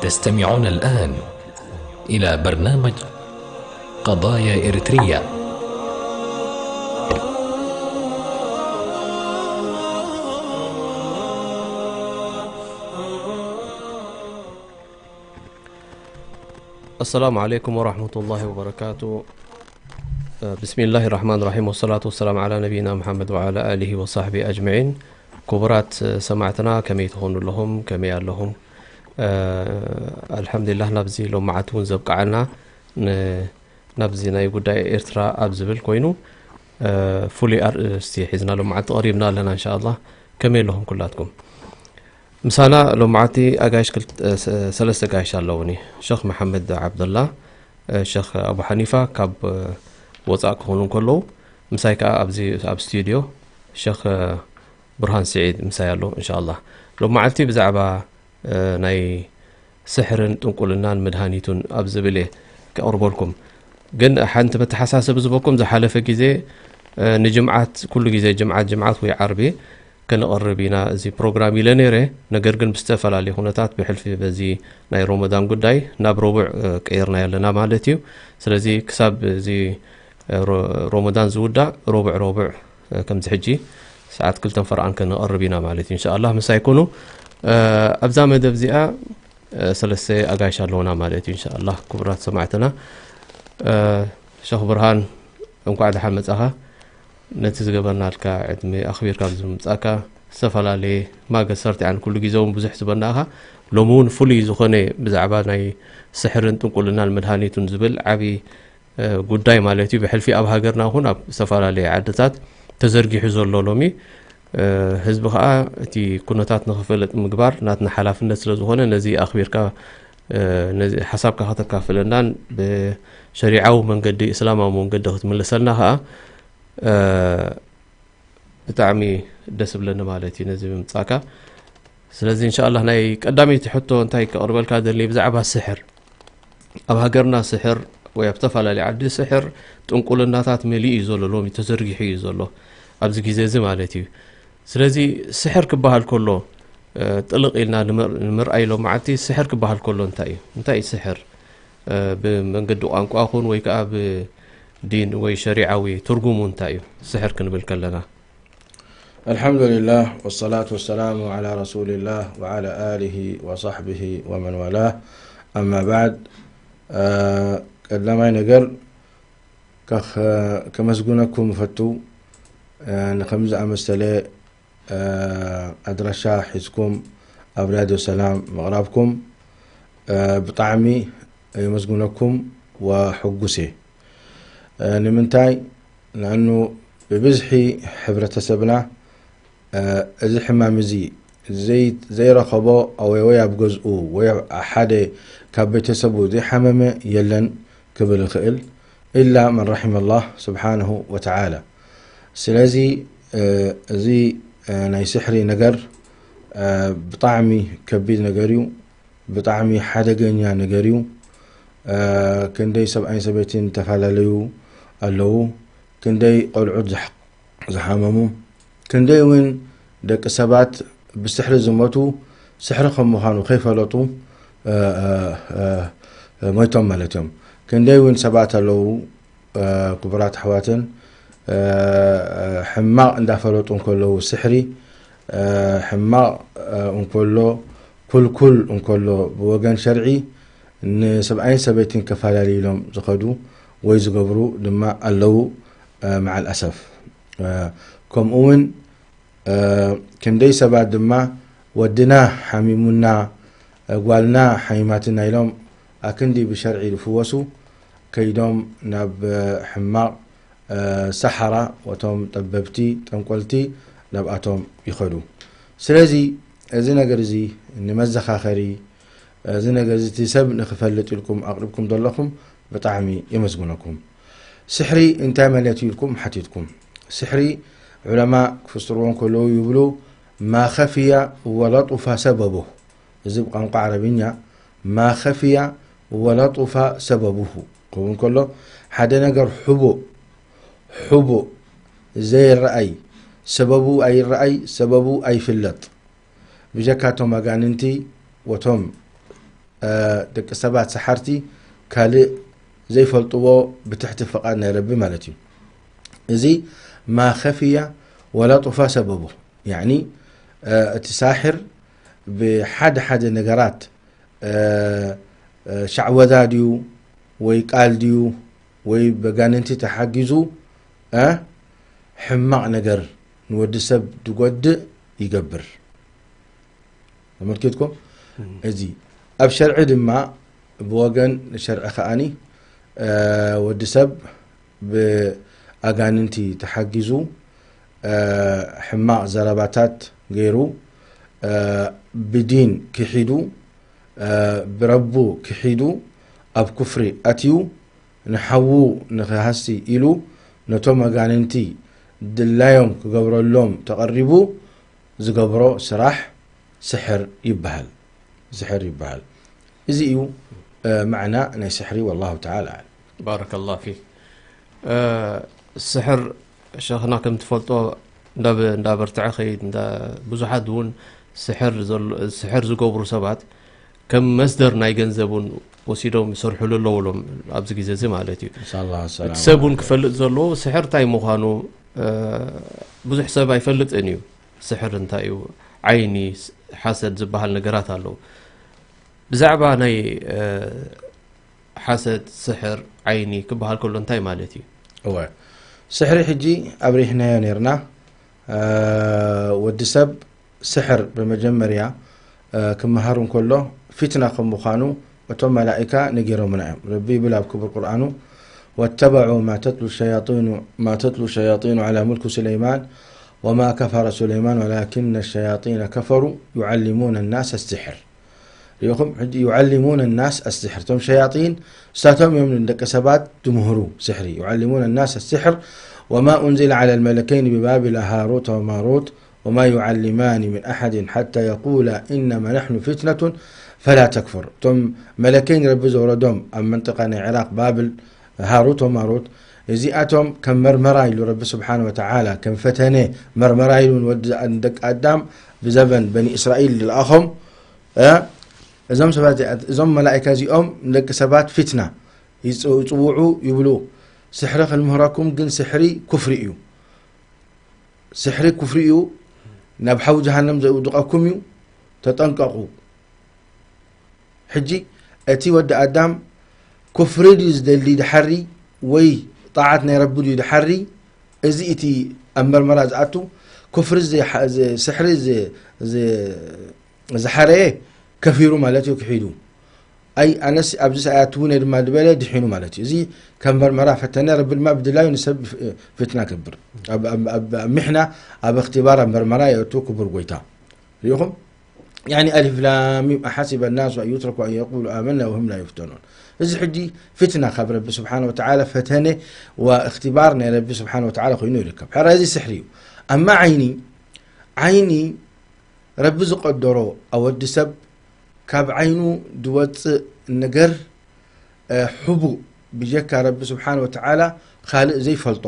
تستمعون الآن إلى برنامج قضايا إريتريا. السلام عليكم ورحمة الله وبركاته. بسم الله الرحمن الرحيم، والصلاة والسلام على نبينا محمد وعلى آله وصحبه أجمعين. ክቡራት ሰማዕትና፣ ከመይ ትኾኑ ኣለኹም? ከመይ ኣለኹም? ኣልሓምዱሊላህ፣ ናብዚ ሎማዓት እውን ዘብቃዓና ን- ናብዚ ናይ ጉዳይ ኤርትራ ኣብ ዝብል ኮይኑ፣ ፍሉይ ኣርእስቲ ሒዝና ሎማዓት ቀሪብና ኣለና። እንሻኣላህ፣ ከመይ ኣለኹም ኩላትኩም? ምሳና ሎማዓቲ ኣጋይሽ ክልተ- ሰለስተ ጋይሽ ኣለውኒ። ሸኽ መሓመድ ዓብደላ፣ ሸኽ ኣቡ ሓኒፋ ካብ ወፃእ ክኾኑ እንከለዉ፣ ምሳይ ከዓ ኣብዚ ኣብ ስቱዲዮ ሸኽ ብርሃን ስዒድ ምሳይ ኣሎ። እንሻኣላህ፣ ሎማዓልቲ ብዛዕባ ናይ ስሕርን ጥንቁልናን መድሃኒቱን ኣብ ዝብል እየ ከቕርበልኩም። ግን ሓንቲ መተሓሳሰቢ ዝበኩም፣ ዝሓለፈ ግዜ ንጅምዓት፣ ኩሉ ግዜ ጅምዓት ጅምዓት ወይ ዓርቢ ከነቕርብ ኢና እዚ ፕሮግራም ኢለ ነይረ። ነገር ግን ብዝተፈላለየ ኩነታት ብሕልፊ በዚ ናይ ሮመዳን ጉዳይ ናብ ረቡዕ ቀይርና ኣለና ማለት እዩ። ስለዚ ክሳብ እዚ ሮመዳን ዝውዳእ ረቡዕ ረቡዕ ከምዚ ሕጂ ሰዓት ክልተን ፈርቓን ከነቕርብ ኢና ማለት እዩ። እንሻኣላህ ምሳይ ኩኑ። ኣብዛ መደብ እዚኣ ሰለስተ ኣጋይሽ ኣለውና ማለት እዩ። እንሻኣላህ ክቡራት ሰማዕትና፣ ሸኽ ብርሃን፣ እንኳዕ ደሓን መጻኻ። ነቲ ዝገበርናልካ ዕድመ ኣኽቢርካ ኣብዚ ምምጻእካ ዝተፈላለየ ማገሰርት፣ ያን ኩሉ ግዜ እውን ብዙሕ ዝበናእኻ፣ ሎሚ እውን ፍሉይ ዝኾነ ብዛዕባ ናይ ስሕርን ጥንቁልናን መድሃኒቱን ዝብል ዓቢ ጉዳይ ማለት እዩ። ብሕልፊ ኣብ ሃገርና ይኹን ኣብ ዝተፈላለየ ዓድታት ተዘርጊሑ ዘሎ ሎሚ ህዝቢ ከዓ እቲ ኩነታት ንኽፈልጥ ምግባር ናትና ሓላፍነት ስለ ዝኾነ፣ ነዚ ኣኽቢርካ ነዚ ሓሳብካ ከተካፍለናን ብሸሪዓዊ መንገዲ፣ እስላማዊ መንገዲ ክትምልሰልና ከዓ ብጣዕሚ ደስ ብለኒ ማለት እዩ ነዚ ብምምጻእካ። ስለዚ እንሻኣላህ ናይ ቀዳመይቲ ሕቶ እንታይ ከቕርበልካ ደሊ፣ ብዛዕባ ስሕር፣ ኣብ ሃገርና ስሕር ወይ ኣብ ዝተፈላለዩ ዓዲ ስሕር፣ ጥንቁልናታት መሊኡ እዩ ዘሎ፣ ሎሚ ተዘርጊሑ እዩ ዘሎ ኣብዚ ግዜ እዚ ማለት እዩ። ስለዚ ስሕር ክበሃል ከሎ ጥልቕ ኢልና ንምርኣይ ሎማዓልቲ ስሕር ክበሃል ከሎ እንታይ እዩ? እንታይ እዩ ስሕር? ብመንገዲ ቋንቋ ኹን ወይ ከዓ ብዲን ወይ ሸሪዓዊ ትርጉሙ እንታይ እዩ ስሕር ክንብል ከለና? الحمد لله والصلاة والسلام على رسول الله وعلى آله وصحبه ومن والاه. أما بعد، ቀዳማይ ነገር ከመስግነኩም እፈቱ፣ ንከምዚ ዝኣመሰለ ኣድራሻ ሒዝኩም ኣብ ራድዮ ሰላም ምቕራብኩም ብጣዕሚ የመስግነኩም ወሕጉስ እየ። ንምንታይ? ንኣኑ ብብዝሒ ሕብረተሰብና እዚ ሕማም እዚ ዘይረኸቦ ወይ ኣብ ገዝኡ ወይ ሓደ ካብ ቤተሰቡ ዘይሓመመ የለን ክብል ይኽእል፣ إلا من رحم الله سبحانه وتعالى. ስለዚ እዚ ናይ ስሕሪ ነገር ብጣዕሚ ከቢድ ነገር እዩ። ብጣዕሚ ሓደገኛ ነገር እዩ። ክንደይ ሰብኣይን ሰበይትን ተፈላለዩ ኣለዉ። ክንደይ ቆልዑት ዝሓመሙ፣ ክንደይ እውን ደቂ ሰባት ብስሕሪ ዝሞቱ፣ ስሕሪ ከም ምዃኑ ከይፈለጡ ሞይቶም ማለት እዮም። ክንደይ እውን ሰባት ኣለዉ፣ ክቡራት ኣሕዋትን፣ ሕማቕ እንዳፈለጡ እንከለዉ፣ ስሕሪ ሕማቕ እንከሎ፣ ኩልኩል እንከሎ ብወገን ሸርዒ ንሰብኣይን ሰበይትን ከፈላለዩ ኢሎም ዝኸዱ ወይ ዝገብሩ ድማ ኣለዉ። መዓል ኣሰፍ ከምኡ እውን ክንደይ ሰባት ድማ ወድና ሓሚሙና፣ ጓልና ሓሚማትና ኢሎም ኣክንዲ ብሸርዒ ዝፍወሱ ከይዶም ናብ ሕማቕ ሰሓራ፣ ወቶም ጠበብቲ ጠንቆልቲ ናብኣቶም ይኸዱ። ስለዚ እዚ ነገር እዚ ንመዘኻኸሪ፣ እዚ ነገር እዚ እቲ ሰብ ንክፈልጥ ኢልኩም ኣቕሪብኩም ዘለኹም ብጣዕሚ የመስግነኩም። ስሕሪ እንታይ ማለት እዩ ኢልኩም ሓቲትኩም። ስሕሪ ዑለማ ክፍስርዎ እንከለዉ ይብሉ፣ ማ ኸፍያ ወለጡፋ ሰበቡ። እዚ ብቋንቋ ዓረብኛ ማ ኸፍያ ወለጡፋ ሰበቡሁ ክኸውን ከሎ፣ ሓደ ነገር ሕቡእ ሕቡእ ዘይረኣይ፣ ሰበቡ ኣይረኣይ፣ ሰበቡ ኣይፍለጥ፣ ብጀካ እቶም ኣጋንንቲ ወቶም ደቂ ሰባት ሰሓርቲ ካልእ ዘይፈልጥዎ ብትሕቲ ፍቓድ ናይ ረቢ ማለት እዩ። እዚ ማ ኸፍያ ወላ ጡፋ ሰበቡ፣ ያዕኒ እቲ ሳሕር ብሓደ ሓደ ነገራት ሻዕወዛ ድዩ ወይ ቃል ድዩ ወይ በጋንንቲ ተሓጊዙ ሕማቕ ነገር ንወዲ ሰብ ዝጎድእ ይገብር። ተመልኪትኩም እዚ ኣብ ሸርዒ ድማ ብወገን ሸርዒ ከኣኒ ወዲ ሰብ ብኣጋንንቲ ተሓጊዙ ሕማቕ ዘረባታት ገይሩ ብዲን ክሒዱ ብረቡ ክሒዱ ኣብ ኩፍሪ ኣትዩ ንሓዉ ንክሃሲ ኢሉ ነቶም ኣጋንንቲ ድላዮም ክገብረሎም ተቐሪቡ ዝገብሮ ስራሕ ስሕር ይበሃል። ስሕር ይበሃል። እዚ እዩ ማዕና ናይ ስሕሪ። ወላሁ ተዓላ ኣዕለም። ባረከላሁ ፊክ። ስሕር ሸኽና ከም ትፈልጦ እንዳበርትዐ ኸይድ። ብዙሓት እውን ስሕር ዝገብሩ ሰባት ከም መስደር ናይ ገንዘብ እውን ወሲዶም ይሰርሕሉ ኣለዉ ሎም ኣብዚ ግዜ እዚ ማለት እዩ። እቲ ሰብ እውን ክፈልጥ ዘለዎ ስሕር እንታይ ምዃኑ ብዙሕ ሰብ ኣይፈልጥን እዩ። ስሕር እንታይ እዩ? ዓይኒ፣ ሓሰድ ዝበሃል ነገራት ኣለዉ። ብዛዕባ ናይ ሓሰድ፣ ስሕር፣ ዓይኒ ክበሃል ከሎ እንታይ ማለት እዩ? እወ፣ ስሕሪ ሕጂ ኣብሪህናዮ ነርና። ወዲ ሰብ ስሕር ብመጀመርያ ክመሃር እንከሎ ፊትና ከም ምዃኑ እቶም መላኢካ ነጊሮምና እዮም። ረቢ ይብል ኣብ ክቡር ቁርኣኑ፣ واتبعوا ما تتلو الشياطين ما تتلو الشياطين على ملك سليمان وما كفر سليمان ولكن الشياطين كفروا يعلمون الناس السحر. ሪኢኹም ሕጂ يعلمون الناس السحر እቶም ሸያጢን እሳቶም እዮም ንደቂ ሰባት ትምህሩ ስሕሪ يعلمون الناس السحر وما أنزل على الملكين ببابل هاروت وماروت وما يعلمان من أحد حتى يقولا إنما نحن فتنة فلا تكفر እቶም መለከይን ረቢ ዘውረዶም ኣብ መንጠቃ ናይ ዕራቅ ባብል ሃሩት ወማሩት እዚኣቶም ከም መርመራ ኢሉ ረቢ ስብሓን ወተዓላ ከም ፈተነ መርመራ ኢሉ ንወዲ ንደቂ ኣዳም ብዘበን በኒ እስራኤል ዝለኣኾም እዞም ሰባት እዚኣት- እዞም መላእካ እዚኦም ንደቂ ሰባት ፊትና ይጽ- ይጽውዑ ይብሉ። ስሕሪ ክንምህረኩም ግን ስሕሪ ኩፍሪ እዩ። ስሕሪ ኩፍሪ እዩ። ናብ ሓዊ ጀሃነም ዘውድቐኩም እዩ። ተጠንቀቑ። ሕጂ እቲ ወዲ ኣዳም ኩፍሪ ድዩ ዝደሊ ድሓሪ ወይ ጣዓት ናይ ረቢ ድዩ ድሓሪ? እዚ እቲ ኣብ መርመራ ዝኣቱ ኩፍሪ ዝሓ- ዝ- ስሕሪ ዝ- ዝ- ዝሓረየ ከፊሩ ማለት እዩ ክሒዱ። ኣይ ኣነስ ኣብዚ ሰኣያትውን ድማ ዝበለ ድሒኑ ማለት እዩ። እዚ ከም መርመራ ፈተነ ረቢ ድማ ብድላዩ ንሰብ ፍትና ገብር ኣብ- ኣብ- ኣብ- ኣብ ምሕና ኣብ እክትባር ኣብ መርመራ የእቱ ክቡር ጎይታ ሪኢኹም يعني ألف لام ميم أحسب الناس أن يتركوا أن يقولوا آمنا وهم لا يفتنون እዚ ሕጂ ፍትና ካብ ረቢ ስብሓን ወተዓላ ፈተነ ወእክትባር ናይ ረቢ ስብሓን ወተዓላ ኮይኑ ይርከብ ሕራ እዚ ስሕሪ እዩ ኣማ ዓይኒ ዓይኒ ረቢ ዝቀደሮ ኣወዲ ሰብ ካብ ዓይኑ ዝወፅእ ነገር ሕቡእ ብጀካ ረቢ ስብሓን ወተዓላ ካልእ ዘይፈልጦ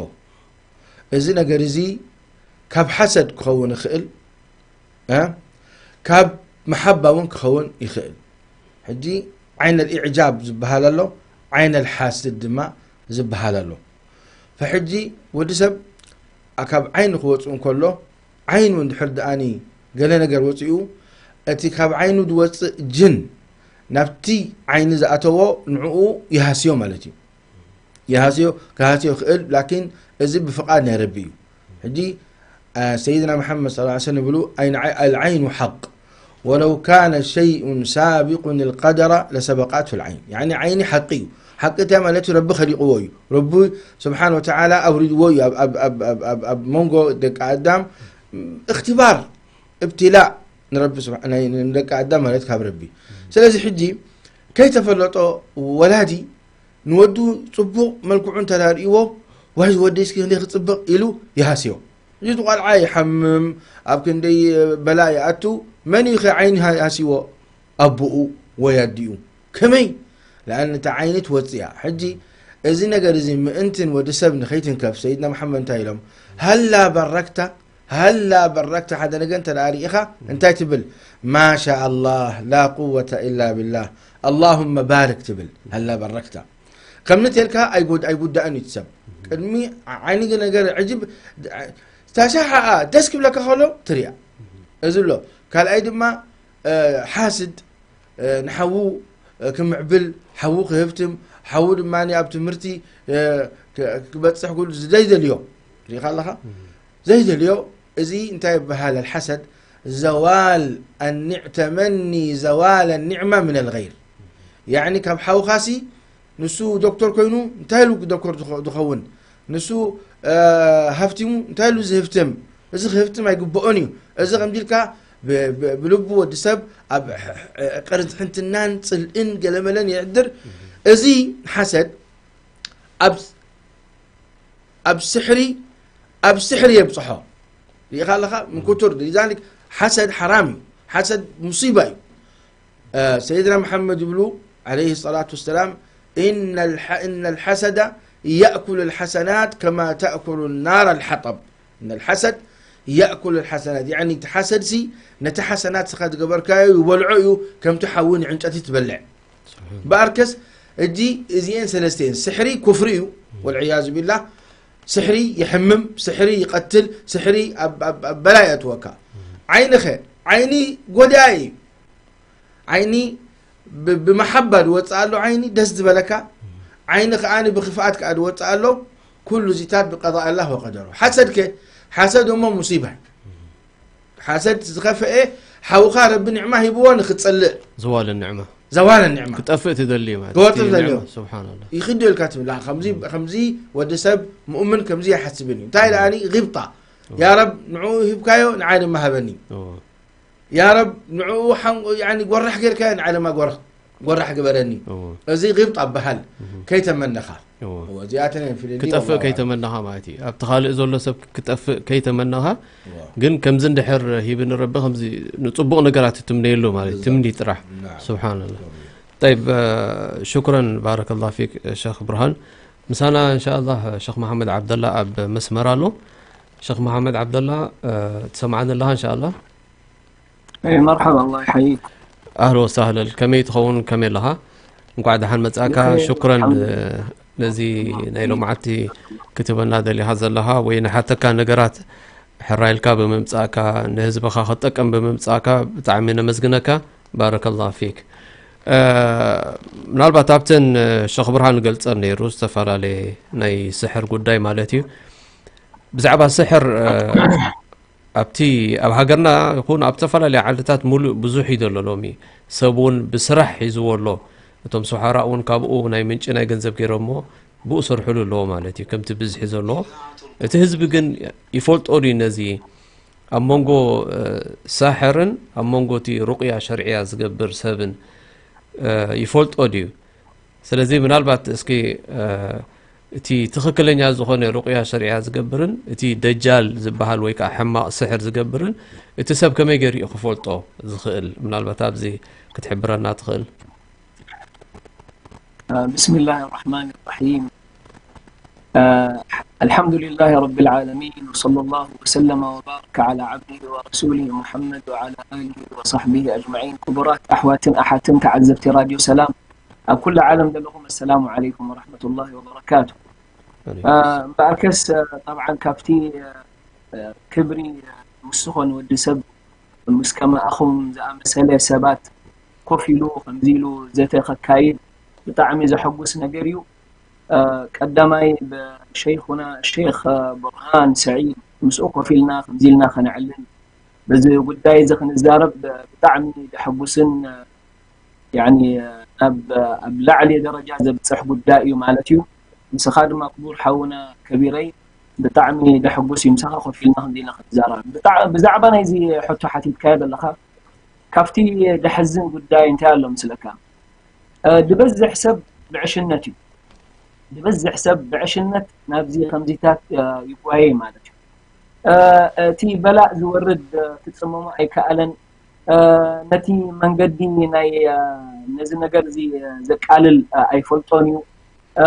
እዚ ነገር እዚ ካብ ሓሰድ ክኸውን ይኽእል ካብ መሓባ እውን ክኸውን ይኽእል ሕጂ ዓይነ ልእዕጃብ ዝበሃል ኣሎ ዓይነ ልሓስድ ድማ ዝበሃል ኣሎ ፈሕጂ ወዲ ሰብ ካብ ዓይኒ ክወፅእ እንከሎ ዓይኑ እንድሕር ደኣኒ ገለ ነገር ወፂኡ እቲ ካብ ዓይኑ ዝወፅእ ጅን ናብቲ ዓይኒ ዝኣተዎ ንዕኡ ይሃስዮ ማለት እዩ ይሃስዮ ክሃስዮ ክእል ላኪን እዚ ብፍቃድ ናይ ረቢ እዩ ሕጂ ሰይድና መሓመድ صلى الله عليه وسلم ይብሉ العين حق ولو كان شيء سابق القدر لسبقته العين يعني ዓይኒ ሓቂ እዩ ሓቂ እንታይ ማለት እዩ ረቢ ከሊቕዎ እዩ ረቢ ስብሓን ወተዓላ ኣውሪድዎ እዩ ኣብ- ኣብ- ኣብ- ኣብ- ኣብ- ኣብ መንጎ ደቂ ኣዳም እክትባር እብትላእ ንረቢ ስብሓ- ናይ- ንደቂ ኣዳም ማለት ካብ ረቢ ስለዚ ሕጂ ከይተፈለጦ ወላዲ ንወዱ ፅቡቕ መልክዑ እንተዳርእዎ ዋይ ወደይ እስኪ ክንደይ ክፅብቕ ኢሉ ይሃስዮ እዚ ቆልዓ ይሓምም ኣብ ክንደይ በላ ይኣቱ መን እዩ ከ ዓይኒ ሃሲዎ ኣቦኡ ወይ ኣዲኡ ከመይ ለኣን እታ ዓይኒ ትወፅእ እያ ሕጂ እዚ ነገር እዚ ምእንቲ ንወዲ ሰብ ንኸይትንከፍ ሰይድና መሓመድ እንታይ ኢሎም ሃላ በረክታ ሃላ በረክታ ሓደ ነገር እንተ ርኢኻ እንታይ ትብል ማሻ ኣላህ ላ ቁወተ ኢላ ብላህ اللهم بارك ትብል፣ هلا باركت። ከምዚ ተልካ ኣይጉድ-፣ ኣይጉዳእን እዩ እቲ ሰብ። ቅድሚ ዓይኒ ነገር ዕጅብ፣ ታሻሓኣ ደስ ክብለካ ከሎ ትሪኣ። እዚ ኣሎ። ካልኣይ ድማ፣ እ፣ ሓስድ፣ እ፣ ንሓዉ፣ እ፣ ክምዕብል፣ ሓዉ ክህብትም፣ ሓዉ ድማ ኣብ ትምህርቲ፣ እ፣ ክ-፣ ክበጽሕ ኩሉ ዘይደልዮ። ሪኢኻ ኣለኻ? ዘይደልዮ፣ እዚ እንታይ ይበሃል? الحسد زوال النع-، تمني زوال النعمة من الغير. ያዕኒ ካብ ሓውኻሲ ንሱ ዶክተር ኮይኑ እንታይ ኢሉ ዶክተር ዝኸ-፣ ዝኸውን? ንሱ፣ እ፣ ሃፍቲሙ እንታይ ኢሉ ዝህፍትም? እዚ ክህፍትም ኣይግብኦን እዩ። እዚ ከምዚ ኢልካ ብ-፣ ብ-፣ ብልቡ ወዲ ሰብ ኣብ ሕ-፣ ሕ-፣ ቅርሕንትናን ጽልእን ገለመለን የዕድር። እዚ ሓሰድ ኣብ ኣብ ስሕሪ፣ ኣብ ስሕሪ የብጽሖ። ርኢኻ ኣለኻ? ምን ኩቱር፣ لذلك ሓሰድ ሓራም እዩ። ሓሰድ ሙሲባ እዩ። እ፣ ሰይድና መሓመድ ይብሉ፣ عليه الصلاة والسلام، إن الح-، إن الحسد يأكل الحسنات كما تأكل النار الحطب. إن الحسد يأكل الحسنات، ያዕኒ እቲ ሓሰድሲ ነቲ ሓሰናት ስኻ ዝገበርካዮ ይበልዖ እዩ፣ ከምቲ ሓዊ ንዕንጨቲ ትበልዕ። እምበኣርከስ፣ እጂ እዚኤን ሰለስተ እየን። ስሕሪ ኩፍሪ እዩ፣ ወልዕያዙ ቢላህ። ስሕሪ ይሕምም፣ ስሕሪ ይቐትል፣ ስሕሪ ኣብ፣ ኣብ፣ ኣብ በላይ የእትወካ። ዓይኒ ኸ? ዓይኒ ጎዳኢ እዩ። ዓይኒ ብ-፣ ብመሓባ ዝወፅእ ኣሎ ዓይኒ ደስ ዝበለካ፣ ዓይኒ ከኣ ብኽፍኣት ከኣ ዝወፅእ ኣሎ። ኩሉ እዚታት ብቀዳእ ኣላህ ወቀደሩ። ሓሰድ ከ? ሓሰድ እሞ ሙሲባ እዩ። ሓሰድ ዝኸፍአ፣ ሓውኻ ረቢ ኒዕማ ሂብዎ ንኽጸልእ። ዘዋለ ኒዕማ። ዘዋለ ኒዕማ። ክጠፍእ ትደሊ ማለት ክወጥእ እዩ። ትደልዮ። ኒዕማ፣ ሱብሓነላህ። ይኽደልካ ትብል። ከምዚ፣ ከምዚ ወዲ ሰብ ሙእምን ከምዚ ይሓስብን እዩ። እንታይ ደኣኒ? ጊብጣ። ያ ረብ ንዕኡ ሂብካዮ፣ ንዓይ ድማ ሃበኒ። እዎ። ያ ረብ ንዕኡ ሓን-፣ ያኒ ጎራሕ ጌርካዮ፣ ንዓይ ድማ ጎራሕ፣ ጎራሕ ግበረኒ። እዎ። እዚ ጊብጣ ይበሃል። እህ። ከይተመነኻ። እዎ። እዎ፣ እዚኣተን እየን ፍልልይ ክጠፍእ ወላሂ። ከይተመነኻ ማለት እዩ። ኣብቲ ካልእ ዘሎ ሰብ ክጠፍእ ከይተመነኻ፣ እዎ። ግን ከምዚ እንድሕር ሂብኒ ረቢ፣ ከምዚ ንጽቡቕ ነገራት ትምነየሉ ማለት እዩ። ብዛት። ትምኒ ጥራሕ። ናም። ሱብሓነላህ። ናም። ጠይብ፣ እ፣ ሽኩረን ባረከላህ ፊክ፣ ሸኽ ብርሃን። ምሳና እንሻኣላህ ሸኽ መሓመድ ዓብደላ ኣብ መስመር ኣሎ። ሸኽ መሓመድ ዓብደላ፣ እ፣ ትሰምዓኒ ኣለኻ እንሻኣላህ? أي مرحبا، الله يحييك. ኣህሎ ወሳህለል፣ ከመይ ትኸውን፣ ከመይ ኣለኻ? እንኳዕ ደሓን መጻእካ። ብኸይር፣ ሽኩረን፣ ኣልሓምዱሊላህ። ነዚ ናይ ሎማዓቲ ክትበና ደሊኻ ዘለኻ ወይ ንሓተካ ነገራት ሕራይ ኢልካ ብምምጻእካ፣ ንህዝብኻ ክትጠቅም ብምምጻእካ ብጣዕሚ ነመስግነካ። ባረከላሁ ፊክ። እ፣ ምናልባት ኣብተን ሸኽ ብርሃን ገልጸን ነይሩ ዝተፈላለየ ናይ ስሕር ጉዳይ ማለት እዩ። ብዛዕባ ስሕር፣ እ፣ ኣብቲ ኣብ ሃገርና ይኹን ኣብ ዝተፈላለዩ ዓድታት ሙሉእ ብዙሕ እዩ ዘሎ ሎሚ። ሰብ እውን ብስራሕ ሒዝዎ ኣሎ። እቶም ሰሓራ እውን ካብኡ ናይ ምንጪ ናይ ገንዘብ ገይሮሞ ብኡ ሰርሕሉ ኣለዎ ማለት እዩ፣ ከምቲ ብዝሒ ዘለዎ። እቲ ህዝቢ ግን ይፈልጦ ድዩ ነዚ ኣብ መንጎ፣ እ፣ ሳሕርን ኣብ መንጎ እቲ ሩቕያ ሸርዕያ ዝገብር ሰብን፣ እ፣ ይፈልጦ ድዩ? ስለዚ ምናልባት እስኪ፣ እ፣ እቲ ትኽክለኛ ዝኾነ ሩቕያ ሸሪዓ ዝገብርን እቲ ደጃል ዝበሃል ወይ ከዓ ሕማቕ ስሕር ዝገብርን እቲ ሰብ ከመይ ገይሩ እዩ ክፈልጦ ዝኽእል? ምናልባት ኣብዚ ክትሕብረና ትኽእል? بسم الله الرحمن الرحيم. الحمد لله رب العالمين، وصلى الله وسلم وبارك على عبده ورسوله محمد وعلى آله وصحبه أجمعين. ክቡራት ኣሕዋትን ኣሓትን ተዓዘብቲ ራድዮ ሰላም ኣብ ኩሉ ዓለም ዘለኹም፣ السلام عليكم ورحمة الله وبركاته። እምበኣርከስ፣ ጠብዓን ካብቲ ክብሪ ምስኾን ወዲ ሰብ ምስ ከማእኹም ዝኣመሰለ ሰባት ኮፍ ኢሉ ከምዚ ኢሉ ዘተ ከካይድ ብጣዕሚ ዘሐጉስ ነገር እዩ። ቀዳማይ ብሸይኹና ሸይኽ ቡርሃን ሰዒድ ምስኡ ኮፍ ኢልና ከምዚ ኢልና ከነዕልል በዚ ጉዳይ እዚ ክንዛረብ ብጣዕሚ ዘሐጉስን ያኒ ናብ ኣብ ላዕሊ ደረጃ ዘብፅሕ ጉዳይ እዩ ማለት እዩ። ንስኻ ድማ ክቡር ሓውና ከቢረይ ብጣዕሚ ደሕጉስ እዩ ምሳኻ ኮፍ ኢልና ከምዚ ኢልና ክንዛረብ። ብጣዕ-፣ ብዛዕባ ናይዚ ሕቶ ሓቲትካዮ ዘለኻ ካብቲ ደሕዝን ጉዳይ እንታይ ኣሎ ምስለካ? እ፣ ዝበዝሕ ሰብ ብዕሽነት እዩ። ዝበዝሕ ሰብ ብዕሽነት ናብዚ ከምዚታት፣ እ፣ ይጓየ ማለት እዩ። እ፣ እቲ በላእ ዝወርድ፣ እ፣ ክጽመሞ ኣይከኣለን። እ፣ ነቲ መንገዲ ናይ፣ እ፣ ነዚ ነገር እዚ ዘቃልል፣ እ፣ ኣይፈልጦን እዩ። እ፣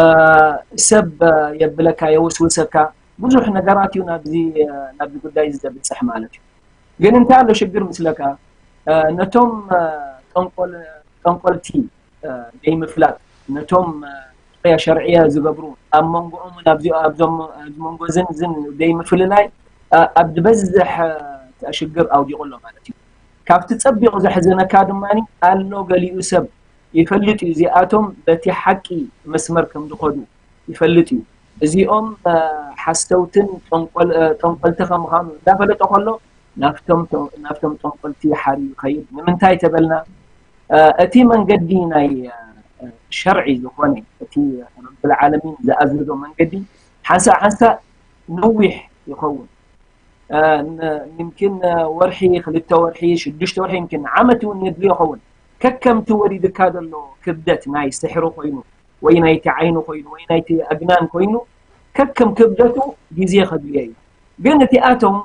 ሰብ፣ እ፣ የብለካ፣ የወስውሰካ። ብዙሕ ነገራት እዩ ናብዚ፣ እ፣ ናብዚ ጉዳይ እዚ ዘብጽሕ ማለት እዩ። ግን እንታይ ኣሎ ሽግር ምስለካ? እ፣ ነቶም፣ እ፣ ጠንቆል-፣ ጠንቆልቲ ዘይምፍላጥ፣ ነቶም ሩቅያ ሸርዕያ ዝገብሩ ኣብ መንጎኦምን ኣብዚ ኣብዚ መንጎ ዝን ዝን ዘይምፍልላይ ኣብ ዝበዝሕ ሽግር ኣውዲቑ ኣሎ ማለት እዩ። ካብቲ ጸቢቑ ዘሕዘነካ ድማ ኣሎ፣ ገሊኡ ሰብ ይፈልጥ እዩ እዚኣቶም በቲ ሓቂ መስመር ከም ዝኸዱ ይፈልጥ እዩ። እዚኦም ሓሰውትን ጠንቆልቲ ከምዃኑ እንዳፈለጠ ከሎ ናብቶም ጠንቆልቲ ሓርዩ ይኸይድ። ንምንታይ ተበልና እቲ መንገዲ ናይ ሸርዒ ዝኾነ እቲ ረብል ዓለሚን ዝኣዘዞ መንገዲ ሓንሳእ ሓንሳእ ነዊሕ ይኸውን። ይምኪን ወርሒ፣ ክልተ ወርሒ፣ ሽዱሽተ ወርሒ፣ ይምኪን ዓመት እውን የድልዮ ይኸውን። ከከምቲ ወሪድካ ዘሎ ክብደት ናይ ስሕሪ ኮይኑ ወይ ናይቲ ዓይኒ ኮይኑ ወይ ናይቲ ኣግናን ኮይኑ ከከም ክብደቱ ግዜ ከድልዮ እዩ። ግን እቲኣቶም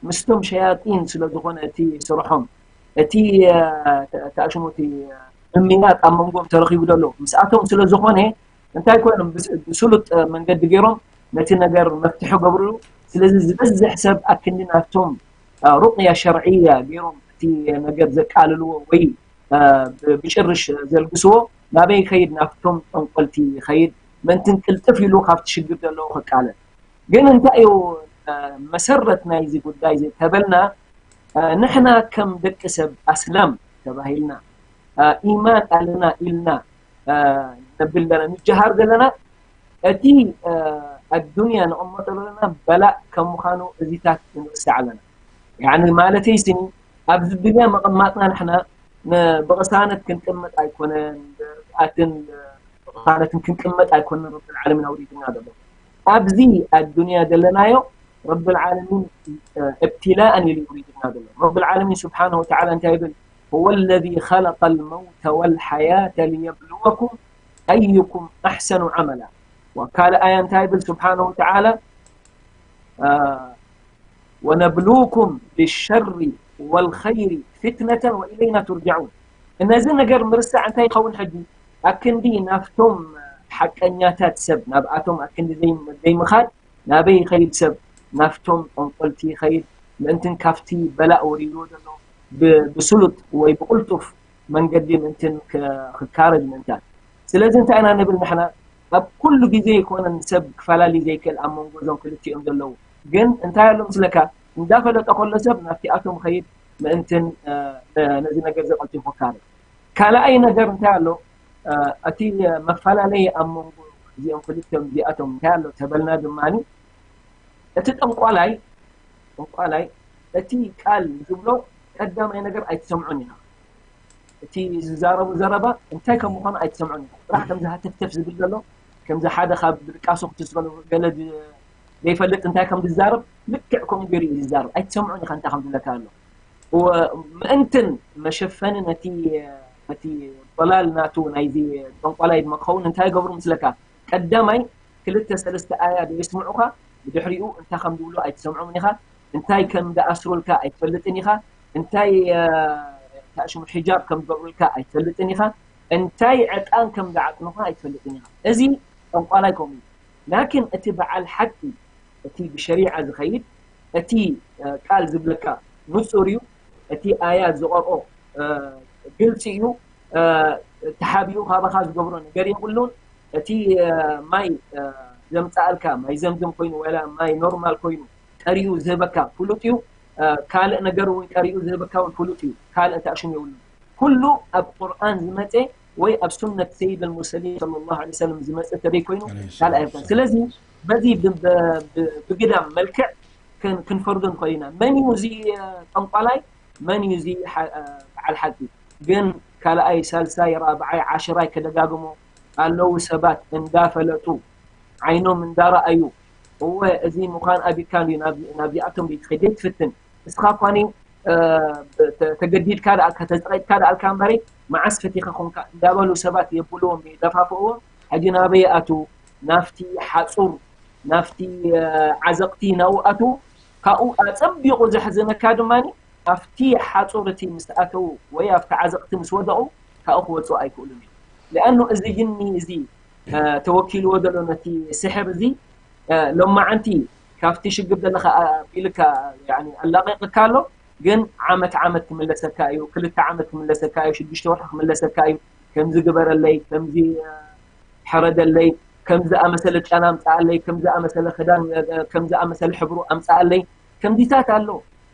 ምስቶም ሸያጢን ስለ ዝኾነ እቲ ስርሖም እቲ ተኣሽሙ እቲ ምምያጥ ኣብ መንጎም ተረኺቡ ዘሎ ምስኣቶም ስለ ዝኾነ እንታይ ኮይኖም ብስሉጥ መንገዲ ገይሮም ነቲ ነገር መፍትሒ ገብርሉ። ስለዚ ዝበዝሕ ሰብ ኣክንዲ ናቶም ሩቅያ ሸርዕያ ገይሮም እቲ ነገር ዘቃልልዎ ወይ ብጭርሽ ዘልግስዎ ናበይ ይኸይድ? ናብቶም ጠንቆልቲ ይኸይድ። ምእንትን ቅልጥፍ ኢሉ ካብቲ ሽግር ዘለዎ ክቃለል። ግን እንታይ እዩ መሰረት ናይዚ ጉዳይ ተበልና ንሕና ከም ደቂ ሰብ ኣስላም ተባሂልና ኢማን ኣለና ኢልና ነብል ዘለና ንጀሃር ዘለና እቲ ኣዱንያ ንቕመጦ ዘለና በላእ ከም ምዃኑ እዚታት ንርስዕ ኣለና። ያኒ ማለተይ ስኒ ኣብዚ ዱንያ መቐማጥና ንሕና ብቕሳነት ክንቅመጥ ኣይኮነን፣ ብርግኣትን ብቕሳነትን ክንቅመጥ ኣይኮነን ረብል ዓለሚን ኣውሪድና ዘሎ። ኣብዚ ኣዱንያ ዘለናዮ ረብል ዓለሚን እብትላእን ኢሉ ውሪድና ዘሎ። ረብል ዓለሚን ስብሓነሁ ወተዓላ እንታይ ይብል? هو الذي خلق الموت والحياة ليبلوكم أيكم أحسن عملا. ወካልእ ኣያ እንታይ ይብል ስብሓነሁ ወተዓላ? ወነብሉኩም ብሸሪ ወልኸይሪ ፊትነተን ወኢለይና ቱርጃዑን። እነዚ ነገር ምርሳዕ እንታይ ይኸውን ሕጂ? ኣክንዲ ናፍቶም ሓቀኛታት ሰብ ናብኣቶም ኣክንዲ ዘይምኻድ ናበይ ይኸይድ ሰብ? ናፍቶም ጠንቆልቲ ይኸይድ ምእንትን ካብቲ በላእ ወሪድዎ ዘሎ ብስሉጥ ወይ ብቕልጡፍ መንገዲ ምእንትን ክካረጅ ምእንታን። ስለዚ እንታይ ኢና ንብል ንሕና? ኣብ ኩሉ ግዜ ኣይኮነን ሰብ ክፈላለዩ ዘይክእል ኣብ መንጎ እዞም ክልቲኦም ዘለዉ። ግን እንታይ ኣሎ ምስለካ? እንዳፈለጠ ከሎ ሰብ ናብቲኣቶም ኸይድ ምእንትን ነዚ ነገር ዘቐልጢፉ ክካረጅ። ካልኣይ ነገር እንታይ ኣሎ? እቲ መፈላለይ ኣብ መንጎ እዚኦም ክልቲኦም እዚኣቶም እንታይ ኣሎ ተበልና ድማ እቲ ጠንቋላይ ጠንቋላይ እቲ ቃል ዝብሎ ቀዳማይ ነገር ኣይትሰምዖን ኢኻ። እቲ ዝዛረቡ ዘረባ እንታይ ከም ምዃኑ ኣይትሰምዖን ኢኻ። ጥራሕ ከምዚ ሃተፍተፍ ዝብል ዘሎ ከምዚ ሓደ ካብ ድቃሱ ክትስበሉ ገለ ዘይፈልጥ እንታይ ከም ዝዛረብ ልክዕ ከምኡ ገይሩ እዩ ዝዛረብ። ኣይትሰምዖን ኢኻ እንታይ ከም ዝብለካ ኣሎ። ምእንትን መሸፈኒ ነቲ ነቲ ضلال ናቱ ናይዚ ጠንቋላይ ድማ ክኸውን እንታይ ይገብሩ ምስለካ? ቀዳማይ ክልተ ሰለስተ ኣያ ዶ የስምዑኻ፣ ብድሕሪኡ እንታይ ከም ዝብሉ ኣይትሰምዖምን ኢኻ። እንታይ ከም ዝኣስሩልካ ኣይትፈልጥን ኢኻ። እንታይ ታሽሙ ሒጃብ ከም ዝገብሩልካ ኣይትፈልጥን ኢኻ። እንታይ ዕጣን ከም ዝዓጥኑኻ ኣይትፈልጥን ኢኻ። እዚ ጠንቋላይ ከምኡ እዩ። ላኪን እቲ በዓል ሓቂ እቲ ብሸሪዓ ዝኸይድ እቲ ቃል ዝብለካ ንጹር እዩ። እቲ ኣያ ዝቐርኦ ግልፂ እዩ። ተሓቢኡ ካባኻ ዝገብሮ ነገር የብሉን። እቲ ማይ ዘምፃኣልካ ማይ ዘምዘም ኮይኑ ወላ ማይ ኖርማል ኮይኑ ቀሪኡ ዝህበካ ፍሉጥ እዩ። ካልእ ነገር እውን ቀሪኡ ዝህበካ እውን ፍሉጥ እዩ። ካልእ ተኣሽሙ የብሉን። ኩሉ ኣብ ቁርኣን ዝመፀ ወይ ኣብ ሱነት ሰይድ ልሙርሰሊን صلى الله عليه وسلم ዝመፀ ተደይ ኮይኑ ካልእ ኣይኮን። ስለዚ በዚ ብግዳም መልክዕ ክንፈርዶ ንኽእል ኢና። መን እዩ እዚ ጠንቋላይ? መን እዩ እዚ በዓል ሓቂ? ግን ካልኣይ፣ ሳልሳይ፣ ራብዓይ፣ ዓሽራይ ከደጋግሞ ኣለዉ ሰባት እንዳፈለጡ ዓይኖም እንዳረኣዩ እወ እዚ ምዃን ኣቢካ ናብዚኣቶም ዘይትኸይድ ዘይትፍትን እስኻ ኳኒ ተገዲድካ ደኣ ከተፅረጥካ ደኣልካ እምበሪ መዓስ ፈቲኻ ኮንካ እንዳበሉ ሰባት የብልዎም ይደፋፍእዎም። ሕጂ ናበይ ኣቱ? ናፍቲ ሓፁር ናፍቲ ዓዘቕቲ ናብኡ ኣቱ። ካብኡ ኣፀቢቑ ዘሕዘነካ ድማ ኣብቲ ሓፁር እቲ ምስ ኣተዉ ወይ ኣብቲ ዓዘቕቲ ምስ ወደቑ ካብኡ ክወፁ ኣይክእሉን እዮም። ሊኣኑ እዚ ጅኒ እዚ ተወኪልዎ ዘሎ ነቲ ስሕር እዚ ሎማዓንቲ ካብቲ ሽግር ዘለካ ቢልካ ኣላቂቅካ ኣሎ። ግን ዓመት ዓመት ክምለሰካ እዩ፣ ክልተ ዓመት ክምለሰካ እዩ፣ ሽዱሽተ ወርሒ ክምለሰካ እዩ። ከምዚ ግበረለይ፣ ከምዚ ሕረደለይ፣ ከም ዝኣመሰለ ጨና ኣምፅኣለይ፣ ከም ዝኣመሰለ ክዳን፣ ከም ዝኣመሰለ ሕብሩ ኣምፅኣለይ፣ ከምዚታት ኣሎ።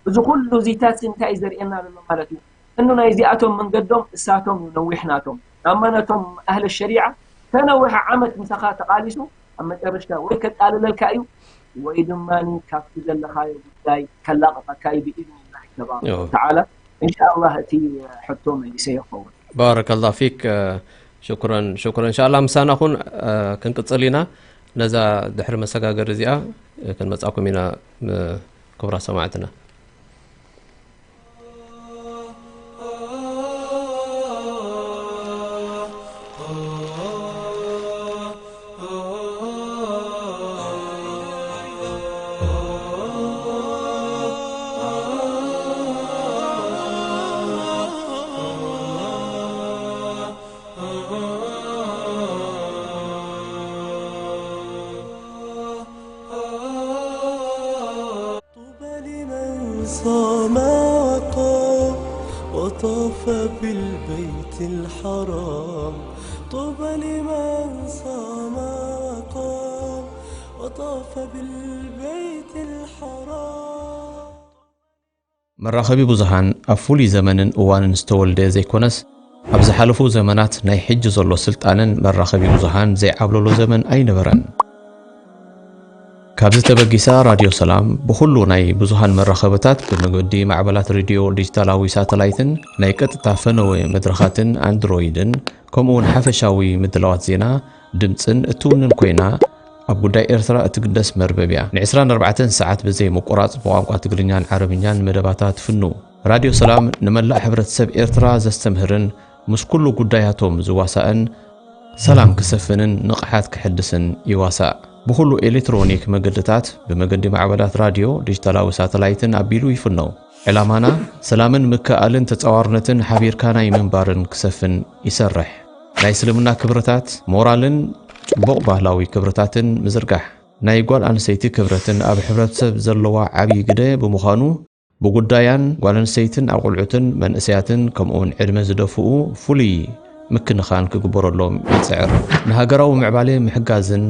እዚ ኩሉ እዚታት እንታይ እዩ ዘርእየና ዘሎ ማለት እዩ? እኑ ናይዚኣቶም መንገዶም እሳቶም እዩ ነዊሕ ናቶም። ኣማ ነቶም ኣህለ ሸሪዓ ተነዊሐ ዓመት ምሳኻ ተቓሊሱ ኣብ መጨረሽታ ወይ ከቃልለልካ እዩ ወይ ድማ ካብቲ ዘለኻዮ ጉዳይ ከላቕቐካ እዩ ብኢዝኒላህ ተባረከ ወተዓላ። እንሻኣላህ እቲ ሕቶ መሊሰ ይኸውን። ባረከላ ፊክ። ሽኩረን ሽኩረን። እንሻላ ምሳና ኩን ክንቅፅል ኢና። ነዛ ድሕሪ መሰጋገሪ እዚኣ ክንመፃኩም ኢና ክቡራት ሰማዕትና። طوبى لمن صام وقام وطاف بالبيت الحرام. طوبى لمن صام وقام وطاف بالبيت الحرام. መራኸቢ ብዙሃን ኣብ ፍሉይ ዘመንን እዋንን ዝተወልደ ዘይኮነስ፣ ኣብ ዝሓለፉ ዘመናት ናይ ሕጂ ዘሎ ስልጣነን መራኸቢ ብዙሃን ዘይዓብለሎ ዘመን ኣይነበረን። ካብዚ ተበጊሳ ራድዮ ሰላም ብኹሉ ናይ ብዙሃን መራኸብታት ብመገዲ ማዕበላት ሬድዮ ዲጂታላዊ ሳተላይትን ናይ ቀጥታ ፈነወ መድረኻትን ኣንድሮይድን ከምኡውን ሓፈሻዊ ምድላዋት ዜና፣ ድምጽን እትውንን ኮይና ኣብ ጉዳይ ኤርትራ እትግደስ መርበብ እያ። ን24 ሰዓት ብዘይ ምቁራጽ ብቋንቋ ትግርኛን ዓረብኛን መደባታ ትፍኑ። ራድዮ ሰላም ንመላእ ሕብረተሰብ ኤርትራ ዘስተምህርን ምስ ኩሉ ጉዳያቶም ዝዋሳእን ሰላም ክሰፍንን ንቕሓት ክሕድስን ይዋሳእ። ብኹሉ ኤሌክትሮኒክ መገድታት ብመገዲ ማዕበላት ራድዮ፣ ዲጂታላዊ ሳተላይትን ኣቢሉ ይፍነው። ዕላማና ሰላምን ምክእኣልን ተጻዋርነትን ሓቢርካ ናይ ምንባርን ክሰፍን ይሰርሕ። ናይ እስልምና ክብርታት፣ ሞራልን ጽቡቕ ባህላዊ ክብርታትን ምዝርጋሕ። ናይ ጓል ኣንስተይቲ ክብረትን ኣብ ሕብረተሰብ ዘለዋ ዓብዪ ግደ ብምዃኑ ብጉዳያን ጓል ኣንስተይትን ኣቑልዑትን መንእሰያትን ከምኡውን ዕድመ ዝደፍኡ ፍሉይ ምክንኻን ክግበረሎም ይጽዕር። ንሃገራዊ ምዕባለ ምሕጋዝን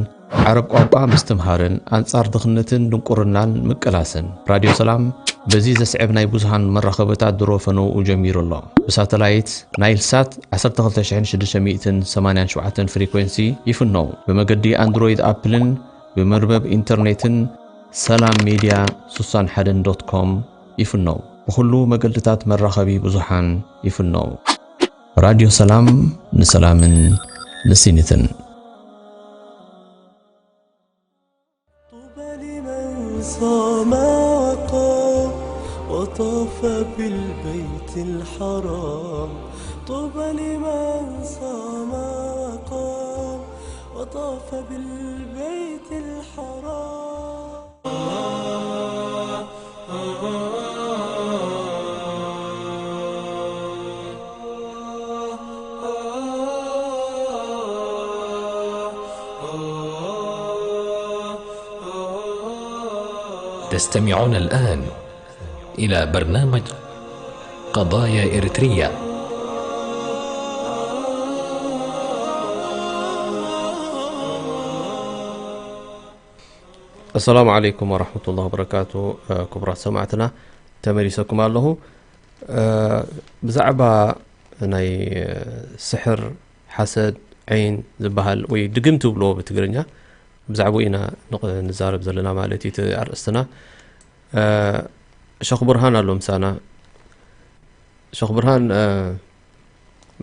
ዓረብ ቋንቋ ምስትምሃርን ኣንጻር ድኽነትን ድንቁርናን ምቅላስን። ራድዮ ሰላም በዚ ዘስዕብ ናይ ብዙሃን መራኸብታት ድሮ ፈነውኡ ጀሚሩ ኣሎ። ብሳተላይት ናይል ሳት 12687 ፍሪኩንሲ ይፍነው። ብመገዲ ኣንድሮይድ ኣፕልን ብመርበብ ኢንተርኔትን ሰላም ሜድያ 61 ዶት ኮም ይፍነው። ብኹሉ መገድታት መራኸቢ ብዙሃን ይፍነው። ራድዮ ሰላም ንሰላምን ንሲኒትን። طوبى لمن صام وقام وطاف بالبيت الحرام. طوبى لمن صام وقام وطاف بالبيت الحرام. تستمعون الآن إلى برنامج قضايا إريتريا. السلام عليكم ورحمة الله وبركاته. ክቡራት ሰማዕትና፣ ተመሊሰኩም ኣለኹ። ብዛዕባ ናይ ስሕር፣ ሓሰድ፣ ዐይን ዝበሃል ወይ ድግምቲ ይብልዎ ብትግርኛ፣ ብዛዕባኡ ኢና ንዛረብ ዘለና ማለት እዩ እቲ ኣርእስትና። ሸኽ ቡርሃን ኣሎ ምሳና። ሸኽ ቡርሃን፣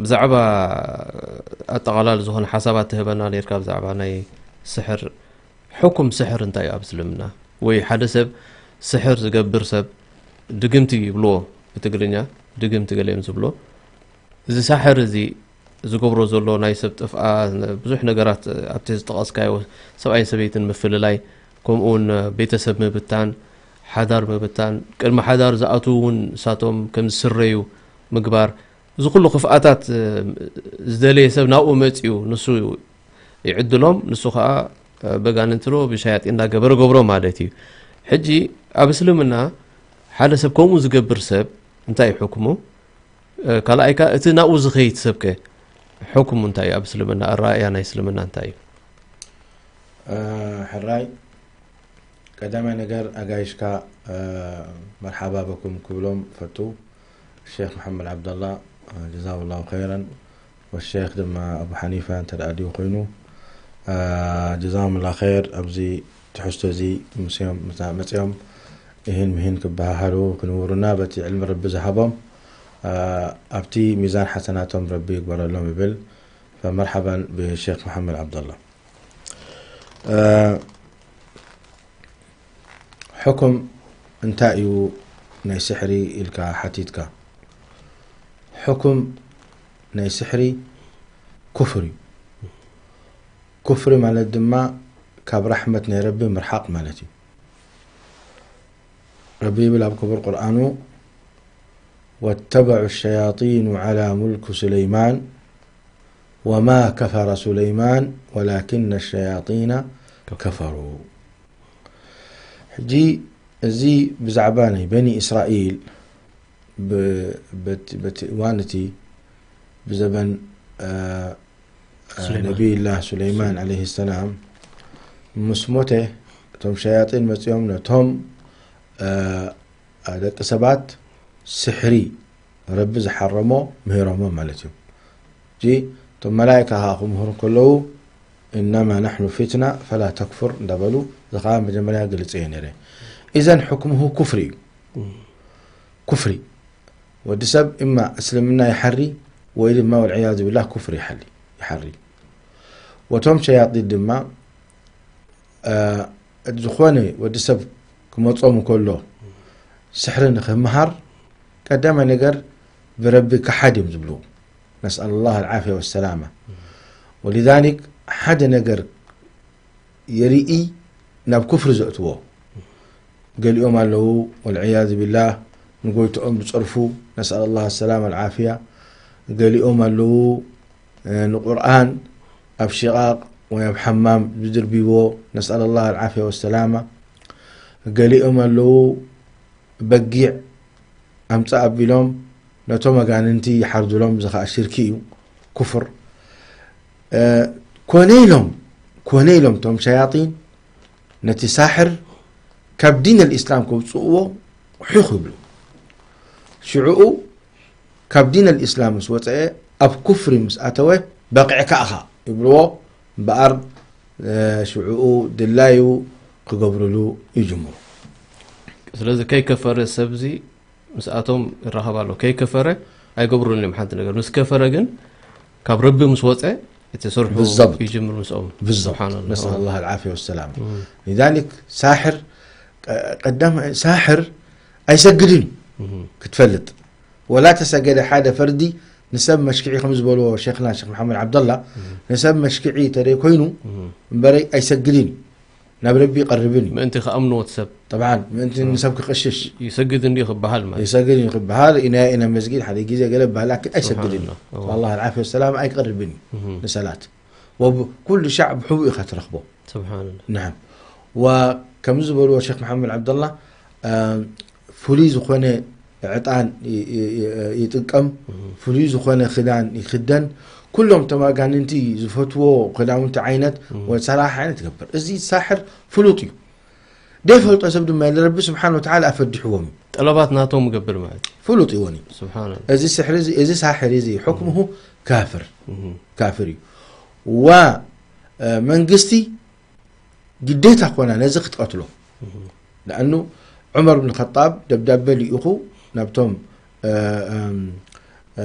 ብዛዕባ ኣጠቓላሊ ዝኾነ ሓሳባት ትህበና ነርካ ብዛዕባ ናይ ስሕር፣ ሕኩም ስሕር እንታይ እዩ ኣብ እስልምና? ወይ ሓደ ሰብ ስሕር ዝገብር ሰብ ድግምቲ ይብልዎ ብትግርኛ፣ ድግምቲ ገለ እዮም ዝብሎ። እዚ ሳሕር እዚ ዝገብሮ ዘሎ ናይ ሰብ ጥፍኣ፣ ብዙሕ ነገራት ኣብቲ ዝጠቐስካዮ ሰብኣይን ሰበይትን ምፍልላይ፣ ከምኡ እውን ቤተሰብ ምብታን፣ ሓዳር ምብታን፣ ቅድሚ ሓዳር ዝኣትዉ እውን ንሳቶም ከም ዝስረዩ ምግባር፣ እዚ ኩሉ ክፍኣታት ዝደለየ ሰብ ናብኡ መፅዩ ንሱ ይዕድሎም፣ ንሱ ከዓ በጋንንቲ ዶ ብሻያጢ እንዳገበረ ገብሮ ማለት እዩ። ሕጂ ኣብ እስልምና ሓደ ሰብ ከምኡ ዝገብር ሰብ እንታይ እዩ ሕክሙ? ካልኣይ ከዓ እቲ ናብኡ ዝኸይድ ሰብከ ሕክሙ እንታይ እዩ? ኣብ እስልምና ኣረኣእያ ናይ እስልምና እንታይ እዩ? ሕራይ ቀዳማይ ነገር ኣጋይሽካ መርሓባ በኩም ክብሎም ፈቱ። ሼክ መሓመድ ዓብደላ ጀዛሁ ላሁ ኸይረን ወሼክ ድማ ኣቡ ሓኒፋ እንተ ደኣ ድዩ ኮይኑ ጀዛሁም ላ ኸይር ኣብዚ ትሕዝቶ እዚ ምስዮም መፅኦም ይህን ምሂን ክበሃሃሉ ክንውሩና በቲ ዕልሚ ረቢ ዝሃቦም ኣብቲ ሚዛን ሓሰናቶም ረቢ ይግበረሎም ይብል። ፈመርሓባን ብሼክ መሓመድ ዓብደላ። ሕኩም እንታይ እዩ ናይ ስሕሪ ኢልካ ሓቲትካ። ሕኩም ናይ ስሕሪ ኩፍር እዩ። ኩፍሪ ማለት ድማ ካብ ራሕመት ናይ ረቢ ምርሓቕ ማለት እዩ። ረቢ ይብል ኣብ ክቡር ቁርኣኑ واتبعوا الشياطين على ملك سليمان وما كفر سليمان ولكن الشياطين كفروا ሕጂ እዚ ብዛዕባ ናይ በኒ እስራኤል በቲ እዋን እቲ ብዘበን ነቢይላህ ሱለይማን ዓለይሂ ሰላም ምስ ሞተ እቶም ሸያጢን መፂኦም ነቶም ደቂ ሰባት ስሕሪ ረቢ ዝሓረሞ ምሂሮሞም ማለት እዩ። እጂ እቶም መላይካ ከዓ ክምህሩ ከለዉ እነማ ናሕኑ ፊትና ፈላ ተክፉር እንዳበሉ እዚ ከዓ መጀመርያ ግልፂ እየ ነይረ። ኢዘን ሕክምሁ ኩፍሪ እዩ። ኩፍሪ ወዲ ሰብ እማ እስልምና ይሓሪ ወይ ድማ ወልዕያዙ ቢላህ ኩፍሪ ይሓሊ ይሓሪ። ወቶም ሸያጢን ድማ ዝኾነ ወዲ ሰብ ክመጾም ከሎ ስሕሪ ንክምሃር ቀዳማይ ነገር ብረቢ ክሓድ እዮም ዝብሉ። ነስኣል ላህ ኣልዓፍያ ወሰላማ። ወሊዛሊክ ሓደ ነገር የርኢ ናብ ኩፍሪ ዘእትዎ ገሊኦም ኣለዉ ወልዕያዙ ቢላህ ንጎይትኦም ዝጸርፉ ነስኣል ላህ ኣሰላማ ኣልዓፍያ። ገሊኦም ኣለዉ ንቁርኣን ኣብ ሽቓቕ ወይ ኣብ ሓማም ዝድርብይዎ ነስኣል ላህ ኣልዓፍያ ወሰላማ። ገሊኦም ኣለዉ በጊዕ ኣምጻእ ኣቢሎም ነቶም ኣጋንንቲ ይሓርዱሎም እዚ ኸዓ ሽርኪ እዩ ኩፍር። ኮነ ኢሎም ኮነ ኢሎም እቶም ሸያጢን ነቲ ሳሕር ካብ ዲን ኣልእስላም ከውፅእዎ ሑኽ ይብሉ። ሽዕኡ ካብ ዲን ኣልእስላም ምስ ወፀአ ኣብ ኩፍሪ ምስ ኣተወ በቂዕካ እኻ ይብልዎ እምበኣር ሽዕኡ ድላዩ ክገብርሉ ይጅምሩ። ስለዚ ከይከፈረ ሰብዚ ምስኣቶም ይራኸብ ኣሎ። ከይከፈረ ኣይገብሩልን እዮም ሓንቲ ነገር። ምስ ከፈረ ግን ካብ ረቢ ምስ ወፀ እቲ ስርሑ ይጅምር ምስኦም። ብዛብጥ። ስብሓንላህ። ነስኣል ላህ ኣልዓፍያ ወሰላም። ሊዛሊክ ሳሕር ቀዳም ሳሕር ኣይሰግድን እዩ ክትፈልጥ ወላ ተሰገደ ሓደ ፈርዲ ንሰብ መሽክዒ ከም ዝበልዎ ሸይኽና ሸይኽ መሓመድ ዓብደላ ንሰብ መሽክዒ ተደይ ኮይኑ እምበረይ ኣይሰግድን እዩ ናብ ረቢ ይቐርብን እዩ። ምእንቲ ክኣምንዎ እቲ ሰብ። ጠብዓን ምእንቲ ንሰብ ክቕሽሽ። ይሰግድ እንዲ ክበሃል ማለት። ይሰግድ እዩ ክበሃል ኢና ኢና መስጊድ ሓደ ግዜ ገለ በሃል ላኪን ኣይሰግድን እዩ። ስብሓንላህ። ኣላህ ኣልዓፍያ ወሰላም ኣይቀርብን እዩ ንሰላት። ወብኩሉ ሻዕ ብሕቡእ ኢኻ ትረኽቦ። ስብሓንላህ። ናዓም። ወከምዚ ዝበልዎ ሸክ መሓመድ ዓብደላ ፍሉይ ዝኾነ ዕጣን ይጥቀም፣ ፍሉይ ዝኾነ ክዳን ይክደን፣ ኩሎም እቶም ኣጋንንቲ ዝፈትዎ ክዳውንቲ ዓይነት ወሰላሕ ዓይነት ይገብር። እዚ ሳሕር ፍሉጥ እዩ። ደይፈልጦ ሰብ ድማ የለ፣ ረቢ ስብሓን ወተዓላ ኣፈዲሕዎም እዩ። ጠለባት ናቶም ገብር ማለት እዩ። ፍሉጥ ይወን እዩ። ስብሓንላህ። እዚ ስሕሪ እዚ፣ እዚ ሳሕር እዚ ሕክምሁ ካፍር፣ ካፍር እዩ። ዋ መንግስቲ ግዴታ ኮና ነዚ ክትቀትሎ። ለኣኑ ዑመር ብን ኸጣብ ደብዳበ ልኢኹ ናብቶም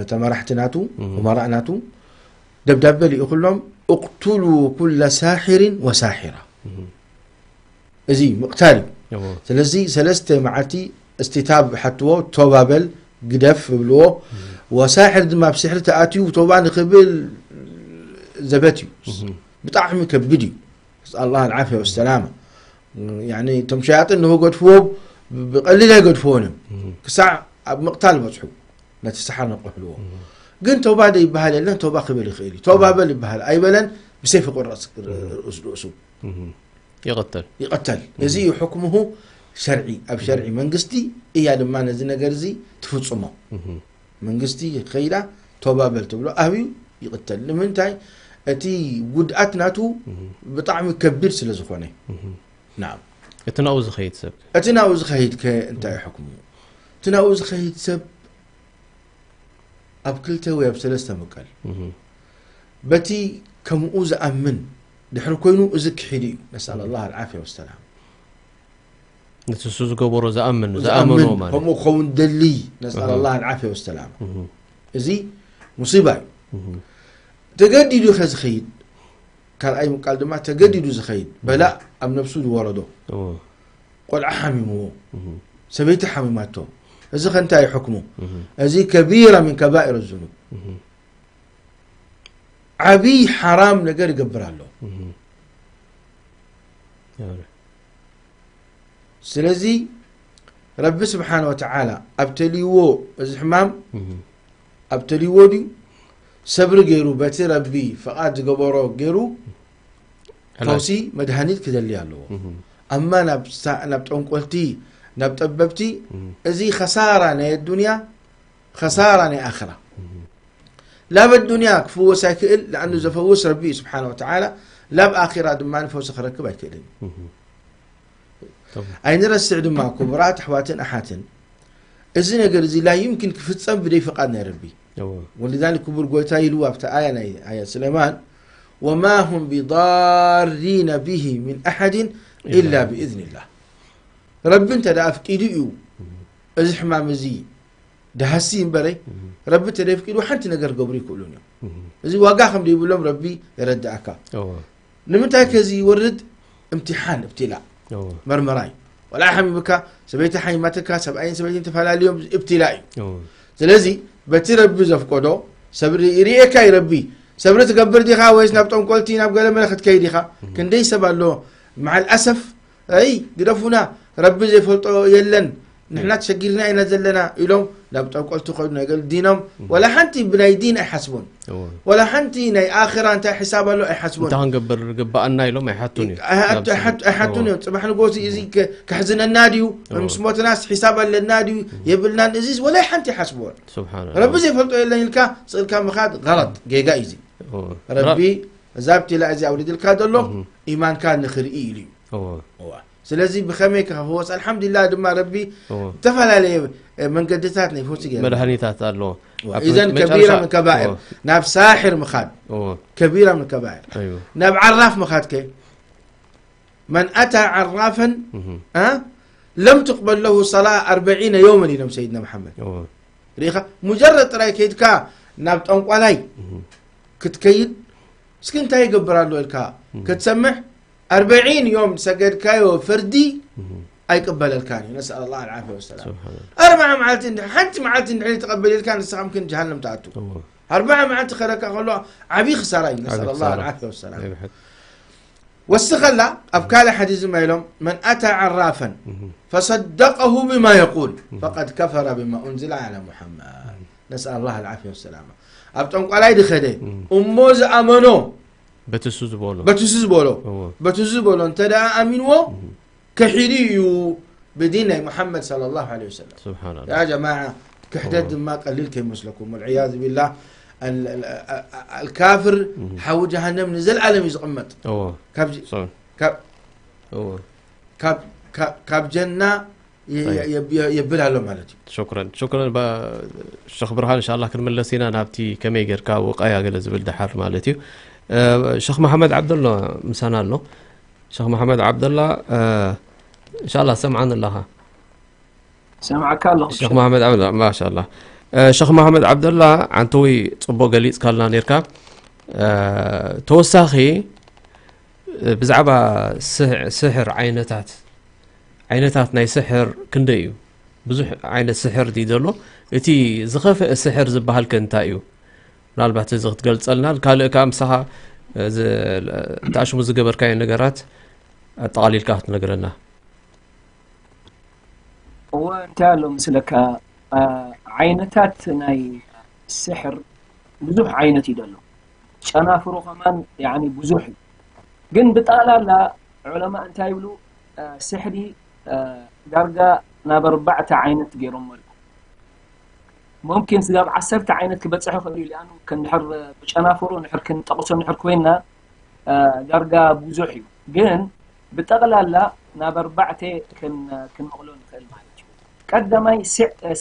ተመራሕቲ ናቱ ኡመራእ ናቱ ደብዳበ ልኢኹሎም እቅቱሉ ኩለ ሳሒሪን ወሳሒራ። እዚ ምቕታል እዩ። ስለዚ ሰለስተ መዓልቲ እስቲታብ ሓትዎ ቶባ በል ግደፍ ብልዎ። ወሳሕር ድማ ኣብ ስሕሪ ተኣትዩ ቶባ ንክብል ዘበት እዩ። ብጣዕሚ ከቢድ እዩ። ኣላህ ኣልዓፍያ ወሰላማ። ያኒ እቶም ሸያጢን ንክገድፍዎ ብቀሊል ኣይገድፍዎን እዮም። ክሳዕ ኣብ ምቕታል በፅሑ ነቲ ሰሓር ነቅሕልዎ። ግን ተውባ ዶ ይበሃል የለን፣ ተውባ ክብል ይኽእል እዩ። ተውባ በል ይበሃል ኣይበለን ብሰይፍ ይቆረፅ ርእስ ርእሱ። ይቐተል። ይቐተል። እዚ እዩ ሕክምሁ ሸርዒ፣ ኣብ ሸርዒ መንግስቲ እያ ድማ ነዚ ነገር እዚ ትፍፅሞ። መንግስቲ ከይዳ ተውባ በል ትብሎ ኣብዩ ይቕተል። ንምንታይ? እቲ ጉድኣት ናቱ ብጣዕሚ ከቢድ ስለ ዝኾነ። ናም። እቲ ናብኡ ዝኸይድ ሰብ። እቲ ናብኡ ዝኸይድ ከ እንታይ እዩ ሕክሙ? እቲ ናብኡ ዝኸይድ ሰብ ኣብ ክልተ ወይ ኣብ ሰለስተ ምቀል። በቲ ከምኡ ዝኣምን ድሕሪ ኮይኑ እዚ ክሒዱ እዩ። ነስኣል ኣላህ ኣልዓፍያ ወሰላም። ነቲ እሱ ዝገበሮ ዝኣምን፣ ዝኣመኖ ማለት። ከምኡ ክኸውን ደሊ። ነስኣል ኣላህ ኣልዓፍያ ወሰላም። እዚ ሙሲባ እዩ። ተገዲዱ ከ ዝኸይድ፣ ካልኣይ ምቃል ድማ ተገዲዱ ዝኸይድ፣ በላእ ኣብ ነብሱ ዝወረዶ። ቆልዓ ሓሚምዎ፣ ሰበይቲ ሓሚማቶ። እዚ ከ እንታይ እዩ ሕክሙ? እዚ ከቢራ ሚን ከባኢር ዙኑብ። ዓብይ ሓራም ነገር ይገብር ኣሎ። ስለዚ ረቢ ስብሓነ ወተዓላ ኣብ ተልይዎ፣ እዚ ሕማም ኣብ ተልይዎ ድዩ? ሰብሪ ገይሩ፣ በቲ ረቢ ፍቓድ ዝገበሮ ገይሩ፣ ፈውሲ መድሃኒት ክደሊ ኣለዎ። ኣማ ናብ ሳ-፣ ናብ ጠንቆልቲ፣ ናብ ጠበብቲ፣ እዚ ኸሳራ ናይ ኣዱንያ፣ ኸሳራ ናይ ኣኽራ። ላብ ኣዱንያ ክፍወስ ኣይክእል፣ ለኣኑ ዘፈውስ ረቢ እዩ ስብሓነ ወተዓላ፣ ላብ ኣኺራ ድማ ፈውሲ ክረክብ ኣይክእልን እዩ። ኣይንረስዕ ድማ ክቡራት ኣሕዋትን ኣሓትን፣ እዚ ነገር እዚ ላ ዩምኪን ክፍጸም ብደይ ፍቓድ ናይ ረቢ። ወሊዛሊክ ክቡር ጎይታ ኢሉ ኣብቲ ኣያ ናይ ኣያ ሱለይማን፣ ወማ ሁም ቢዳሪነ ቢሂ ሚን ኣሓድን ኢላ ብኢዝኒላህ። ረቢ እንተ ደኣ ኣፍቂዱ እዩ እዚ ሕማም እዚ ደሃሲ እምበረይ፣ ረቢ እንተ ደይ ኣፍቂዱ ሓንቲ ነገር ክገብሩ ይክእሉን እዮም። እዚ ዋጋ ከም ደይብሎም ረቢ የረድኣካ። ንምንታይ ከዚ ይወርድ? እምትሓን፣ እብትላእ፣ መርመራይ። ወላ ሓሚምካ፣ ሰበይቲ ሓሚማትካ፣ ሰብኣይን ሰበይትን ተፈላለዮም፣ እብትላእ እዩ። ስለዚ በቲ ረቢ ዘፍቀዶ ሰብ ይርእየካ እዩ ረቢ። ሰብሪ ትገብር ዲኻ ወይስ ናብ ጠንቆልቲ ናብ ገለ መለ ክትከይድ ኢኻ? ክንደይ ሰብ ኣሎ መዓል ኣሰፍ፣ ኣይ ግደፉና፣ ረቢ ዘይፈልጦ የለን፣ ንሕና ተሸጊርና ኢና ዘለና ኢሎም ናብ ጠንቆልቲ ከዱ። ነገር ዲኖም ወላ ሓንቲ ብናይ ዲን ኣይሓስቡን። ወላ ሓንቲ ናይ ኣኺራ እንታይ ሕሳብ ኣሎ ኣይሓስቡን። እንታይ ክንገብር ግባኣና ኢሎም ኣይሓቱን እዩ። ኣይሓቱ- ኣይሓቱ- ኣይሓቱን እዮም። ፅባሕ ንጎሲ እዚ ከ- ከሕዝነና ድዩ? ምስ ሞትናስ ሒሳብ ኣለና ድዩ? የብልናን። እዚስ ወላ ሓንቲ ይሓስብዎን። ስብሓን ረቢ ዘይፈልጦ የለን ኢልካ ስእልካ ምኻድ غلط፣ ጌጋ እዩ። እዚ ረቢ እዛ ብቴላ እዚ ኣውሪድልካ ዘሎ ኢማንካ ንኽርኢ ኢሉ እዩ። እዋ። ስለዚ ብኸመይ ክኸፍወስ? ኣልሓምዱሊላህ ድማ ረቢ እዎ። ዝተፈላለየ መንገድታት ናይ ፈውሲ ገይሩ። መድሃኒታት ኣለዎ። እዘን ከቢራ ምን ከባኤር እዎ። ናብ ሳሕር ምኻድ እዎ። ከቢራ ምን ከባኤር እዎ። ናብ ዓራፍ ምኻድ ከ መን ኣታ ዓራፈን እህ። አ? ለም ትቅበል ለሁ ሰላ ኣርበዒነ የውመን ኢሎም ሰይድና መሓመድ እዎ። ርኢኻ ሙጀረድ ጥራይ ከይድካ ናብ ጠንቋላይ እህ። ክትከይድ እስኪ እንታይ ይገብር ኣሎ ኢልካ ክትሰምሕ ኣርበዒን ዮም ዝሰገድካዮ ፍርዲ ኣይቅበለልካን እዩ። ነስኣል ኣላህ ኣልዓፍያ ወሰላም። ኣርባዓ መዓልቲ እንድሕር ሓንቲ መዓልቲ እንድሕር ተቐበለልካ ንስኻ ምክን ጀሃነም ትኣቱ። ኣርባዓ መዓልቲ ከረካ ከሎ ዓብዪ ክሳራ እዩ። ነስኣል ኣላህ ኣልዓፍያ ወሰላም። ወስኸላ ኣብ ካልእ ሓዲስ ድማ ኢሎም መን ኣታ ዓራፈን ፈሰደቀሁ ብማ የቁል ፈቀድ ከፈረ ብማ ኡንዝለ ዓላ ሙሓመድ። ነስኣል ኣላህ ኣልዓፍያ ወሰላማ። ኣብ ጠንቋላይ ድኸደ እሞ ዝኣመኖ በትሱ ዝበሎ በትሱ ዝበሎ በትሱ ዝበሎ እንተ ደኣ ኣሚንዎ ከሒዱ እዩ ብዲን ናይ ሙሓመድ ሰለላሁ ዐለይሂ ወሰለም። ስብሓንላ ያ ጀማዓ ክሕደት ድማ ቀሊል ከይመስለኩም ወልዕያዙ ቢላህ። ኣልካፍር ሓዊ ጀሃነም ንዘለኣለም እዩ ዝቕመጥ። እዎ ካብዚ ሶ- ካብ እዎ ካብ ካብ- ካብ ጀና የ- የ- የ- የብል ኣሎ ማለት እዩ። ሸኩረን ሸኩረን ባ- ሸኽ ብርሃን እንሻላ ክንምለስ ኢና ናብቲ ከመይ ጌርካ ውቃያ ገለ ዝብል ድሓር ማለት እዩ። እ፣ ሸኽ መሓመድ ዓብደሎ ምሳና ኣሎ። ሸኽ መሓመድ ዓብደላ እ፣ እንሻላ ሰምዓን ኣለኻ። ሰምዓካ ኣለኹ። ሸኽ መሓመድ ዓብደላ ማሻላ። እ፣ ሸኽ መሓመድ ዓብደላ ዓንተወይ ጽቡቕ ገሊጽካልና ኔርካ። እ፣ ተወሳኺ ብዛዕባ ስሕ- ስሕር ዓይነታት ዓይነታት ናይ ስሕር ክንደይ እዩ? ብዙሕ ዓይነት ስሕር ድዩ ዘሎ? እቲ ዝኸፍአ ስሕር ዝበሃል ከ እንታይ እዩ? ምናልባት እዚ ክትገልጸልናን ካልእ ከኣ ምሳኻ እዚ ተኣሽሙ ዝገበርካዮ ነገራት ኣጠቓሊልካ ክትነግረና። እወ እንታይ ኣሎ ምስለካ ዓይነታት ናይ ስሕር ብዙሕ ዓይነት እዩ ዘሎ። ጨናፍሩ ከማን ያኒ ብዙሕ እዩ። ግን ብጠቕላላ ዑለማ እንታይ ይብሉ? ስሕሪ ዳርጋ ናብ ኣርባዕተ ዓይነት ገይሮሞ ኣለዉ። ሙምኪን ስጋብ ዓሰርተ ዓይነት ክበፅሕ ይኽእል እዩ። ሊኣኑ ክንድሕር ብጨናፍሩ ንድሕር ክንጠቕሶ ንድሕር ኮይና ዳርጋ ብዙሕ እዩ። ግን ብጠቕላላ ናብ ኣርባዕተ ክንመቕሎ ንኽእል ማለት እዩ። ቀዳማይ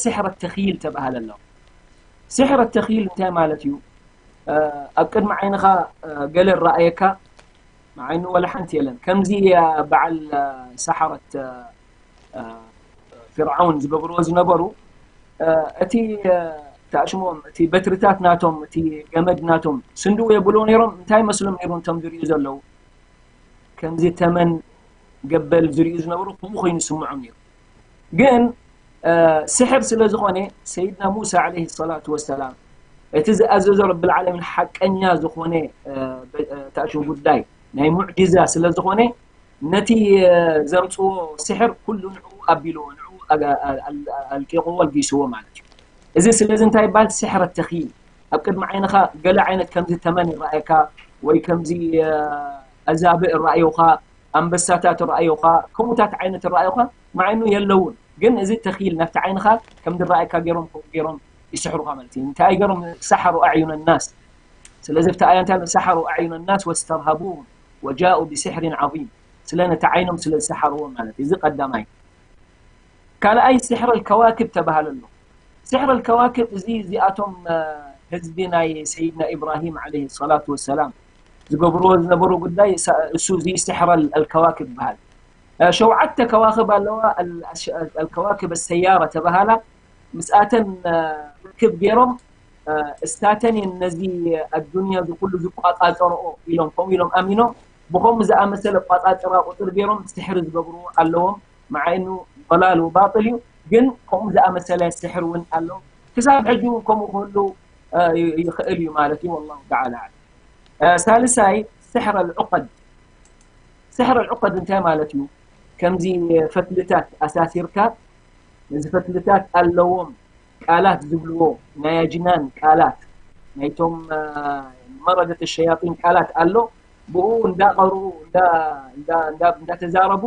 ስሕረ ተኽይል ተባህለ ኣሎ። ስሕረ ተኽይል እንታይ ማለት እዩ? ኣብ ቅድሚ ዓይንኻ ገለ ረኣየካ፣ ዓይኑ ወላ ሓንቲ የለን። ከምዚ በዓል ሰሓረት ፍርዓውን ዝገብርዎ ዝነበሩ፣ እቲ ተኣሽሞም፣ እቲ በትርታት ናቶም፣ እቲ ገመድ ናቶም ስንድው የብልዎ ነይሮም። እንታይ መስሎም ነይሩ እቶም ዝርእዩ ዘለዉ? ከምዚ ተመን ገበል ዝርእዩ ዝነበሩ ከምኡ ኮይኑ ይስምዖም ነይሩ። ግን ስሕር ስለ ዝኾነ ሰይድና ሙሳ ዓለይሂ ሰላቱ ወሰላም እቲ ዝኣዘዞ ረብል ዓለሚን ሓቀኛ ዝኾነ ተኣሽም ጉዳይ ናይ ሙዕጂዛ ስለ ዝኾነ ነቲ ዘምፅዎ ስሕር ኩሉ ንዕኡ ኣቢልዎ፣ ንዕኡ ኣልቂቕዎ፣ ኣልጊስዎ ማለት እዩ። እዚ ስለዚ እንታይ ይበሃል? ስሕረ ተኽይል። ኣብ ቅድሚ ዓይንኻ ገለ ዓይነት ከምዚ ተመን ይረኣየካ ወይ ከምዚ ኣዛብእ ይረኣዩኻ፣ ኣንበሳታት ይረኣዩኻ፣ ከምኡታት ዓይነት ይረኣዩኻ፣ ማዕኑ የለውን። ግን እዚ ተኽይል ናብቲ ዓይንኻ ከም ዝረኣየካ ገይሮም ከምኡ ገይሮም ይስሕሩኻ ማለት እዩ። እንታይ ገይሮም? ሰሓሩ ኣዕዩነ ናስ። ስለዚ ኣብቲ ኣያ እንታይ ሰሓሩ ኣዕዩነ ናስ ወስተርሃቡሁም ወጃኡ ብስሕሪን ዓዚም። ስለ ነቲ ዓይኖም ስለ ዝሰሓርዎ ማለት እዩ። እዚ ቀዳማይ። ካልኣይ ስሕረ ልከዋክብ ተባሃለ ኣሎ። ስሕረ ልከዋክብ እዚ እዚኣቶም ህዝቢ ናይ ሰይድና ኢብራሂም ዓለይሂ ሰላቱ ወሰላም ዝገብርዎ ዝነበሩ ጉዳይ እሱ እዚ ስሕረ ልከዋክብ ይበሃል። ሸውዓተ ከዋክብ ኣለዋ። ኣልከዋክብ ሰያራ ተባሃላ ምስኣተን ርክብ ገይሮም እስታተን እየን ነዚ ኣዱንያ እዚ ኩሉ ዝቋጻጸርኦ ኢሎም ከምኡ ኢሎም ኣሚኖም ብኸምኡ ዝኣመሰለ ቋጻጽራ ቁጽር ገይሮም ስሕሪ ዝገብርዎ ኣለዎም። መዓይኑ ضلال وباطل እዩ፣ ግን ከምኡ ዝኣመሰለ ስሕሪ እውን ኣሎ። ክሳብ ሕጂ እውን ከምኡ ክህሉ ይኽእል እዩ ማለት እዩ። والله تعالى أعلم። ሳልሳይ ስሕረ ልዑቀድ። ስሕረ ልዑቀድ እንታይ ማለት እዩ? ከምዚ ፈትልታት ኣሳሲርካ ነዚ ፈትልታት ኣለዎም ቃላት ዝብልዎ ናይ ኣጅናን ቃላት ናይቶም መረደት ሸያጢን ቃላት ኣሎ። ብኡ እንዳቐርኡ እንዳተዛረቡ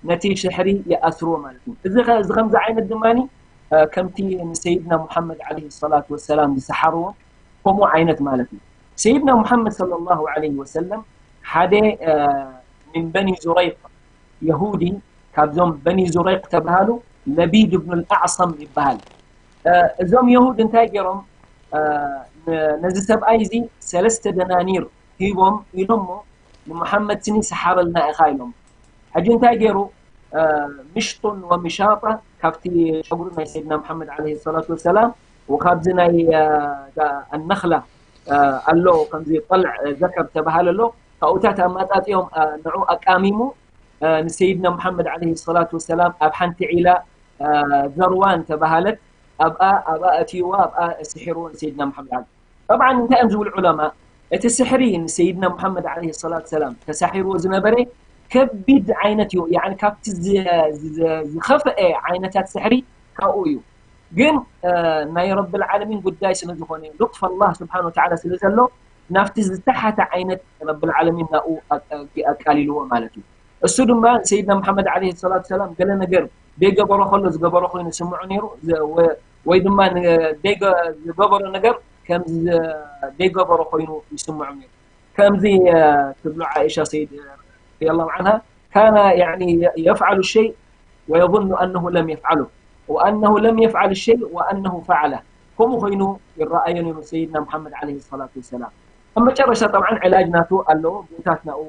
ነቲ ስሕሪ ይኣስርዎ ማለት እዩ። እዚ ከምዚ ዓይነት ድማ ከምቲ ንሰይድና ሙሓመድ ዓለይሂ ሰላቱ ወሰላም ዝሰሓርዎ ከምኡ ዓይነት ማለት እዩ። ሰይድና ሙሓመድ ሰለላሁ ዓለይሂ ወሰለም ሓደ ምን በኒ ዙረይቅ የሁዲ ካብዞም በኒ ዙረይቅ ተባሃሉ ለቢድ ብኑ ልኣዕሰም ይበሃል። እዞም የሁድ እንታይ ገይሮም ነዚ ሰብኣይ እዚ ሰለስተ ደናኒር ሂቦም ኢሎሞ ንሙሓመድ ስኒ ሰሓረልና ኢኻ ኢሎም። ሕጂ እንታይ ገይሩ ምሽጡን ወምሻጣ ካብቲ ጨጉሪ ናይ ሰይድና ሙሓመድ ዓለይሂ ሰላቱ ወሰላም ወካብዚ ናይ ኣነኽላ ኣሎ ከምዚ ጠልዕ ዘከር ተባሃለ ኣሎ ካብኡታት ኣማጣጢኦም ንዑ ኣቃሚሙ ንሰይድና ሙሓመድ ዓለይሂ ሰላቱ ወሰላም ኣብ ሓንቲ ዒላ ዘርዋን ተባሃለት ኣብኣ ኣብኣ እትይዋ ኣብኣ ስሒርዎ ንሰይድና ሙሓመድ ዓለ ጠብዓን እንታይ እዮም ዝብሉ ዑለማ እቲ ስሕሪ ንሰይድና ሙሓመድ ዓለይሂ ሰላቱ ወሰላም ተሳሒርዎ ዝነበረ ከቢድ ዓይነት እዩ። ያኒ ካብቲ ዝኸፍአ ዓይነታት ስሕሪ ካብኡ እዩ። ግን ናይ ረብል ዓለሚን ጉዳይ ስለ ዝኾነ ሉጥፍ ኣላህ ስብሓን ወተዓላ ስለ ዘሎ ናብቲ ዝተሓተ ዓይነት ረብል ዓለሚን ናብኡ ኣቃሊልዎ ማለት እዩ። እሱ ድማ ሰይድና ሙሓመድ ዓለይሂ ሰላቱ ሰላም ገለ ነገር ደይገበሮ ከሎ ዝገበሮ ኮይኑ ይስምዑ ነይሩ ወይ ድማ ዝገበሮ ነገር ከም ደይገበሮ ኮይኑ ይስምዑ ነይሩ። ከምዚ ትብሎ ዓኢሻ ሰይድ ረዲየላሁ ዓንሃ ካነ የፍዓሉ ሸይ ወየظኑ ኣነሁ ለም የፍዓሉ ወኣነሁ ለም የፍዓል ሸይ ወኣነሁ ፈዓለ ከምኡ ኮይኑ ይረኣዮ ነይሩ ሰይድና ሙሓመድ ዓለይሂ ሰላቱ ወሰላም። ኣብ መጨረሻ ጠብዓን ዕላጅ ናቱ ኣለዎ ብኡታት ናኡ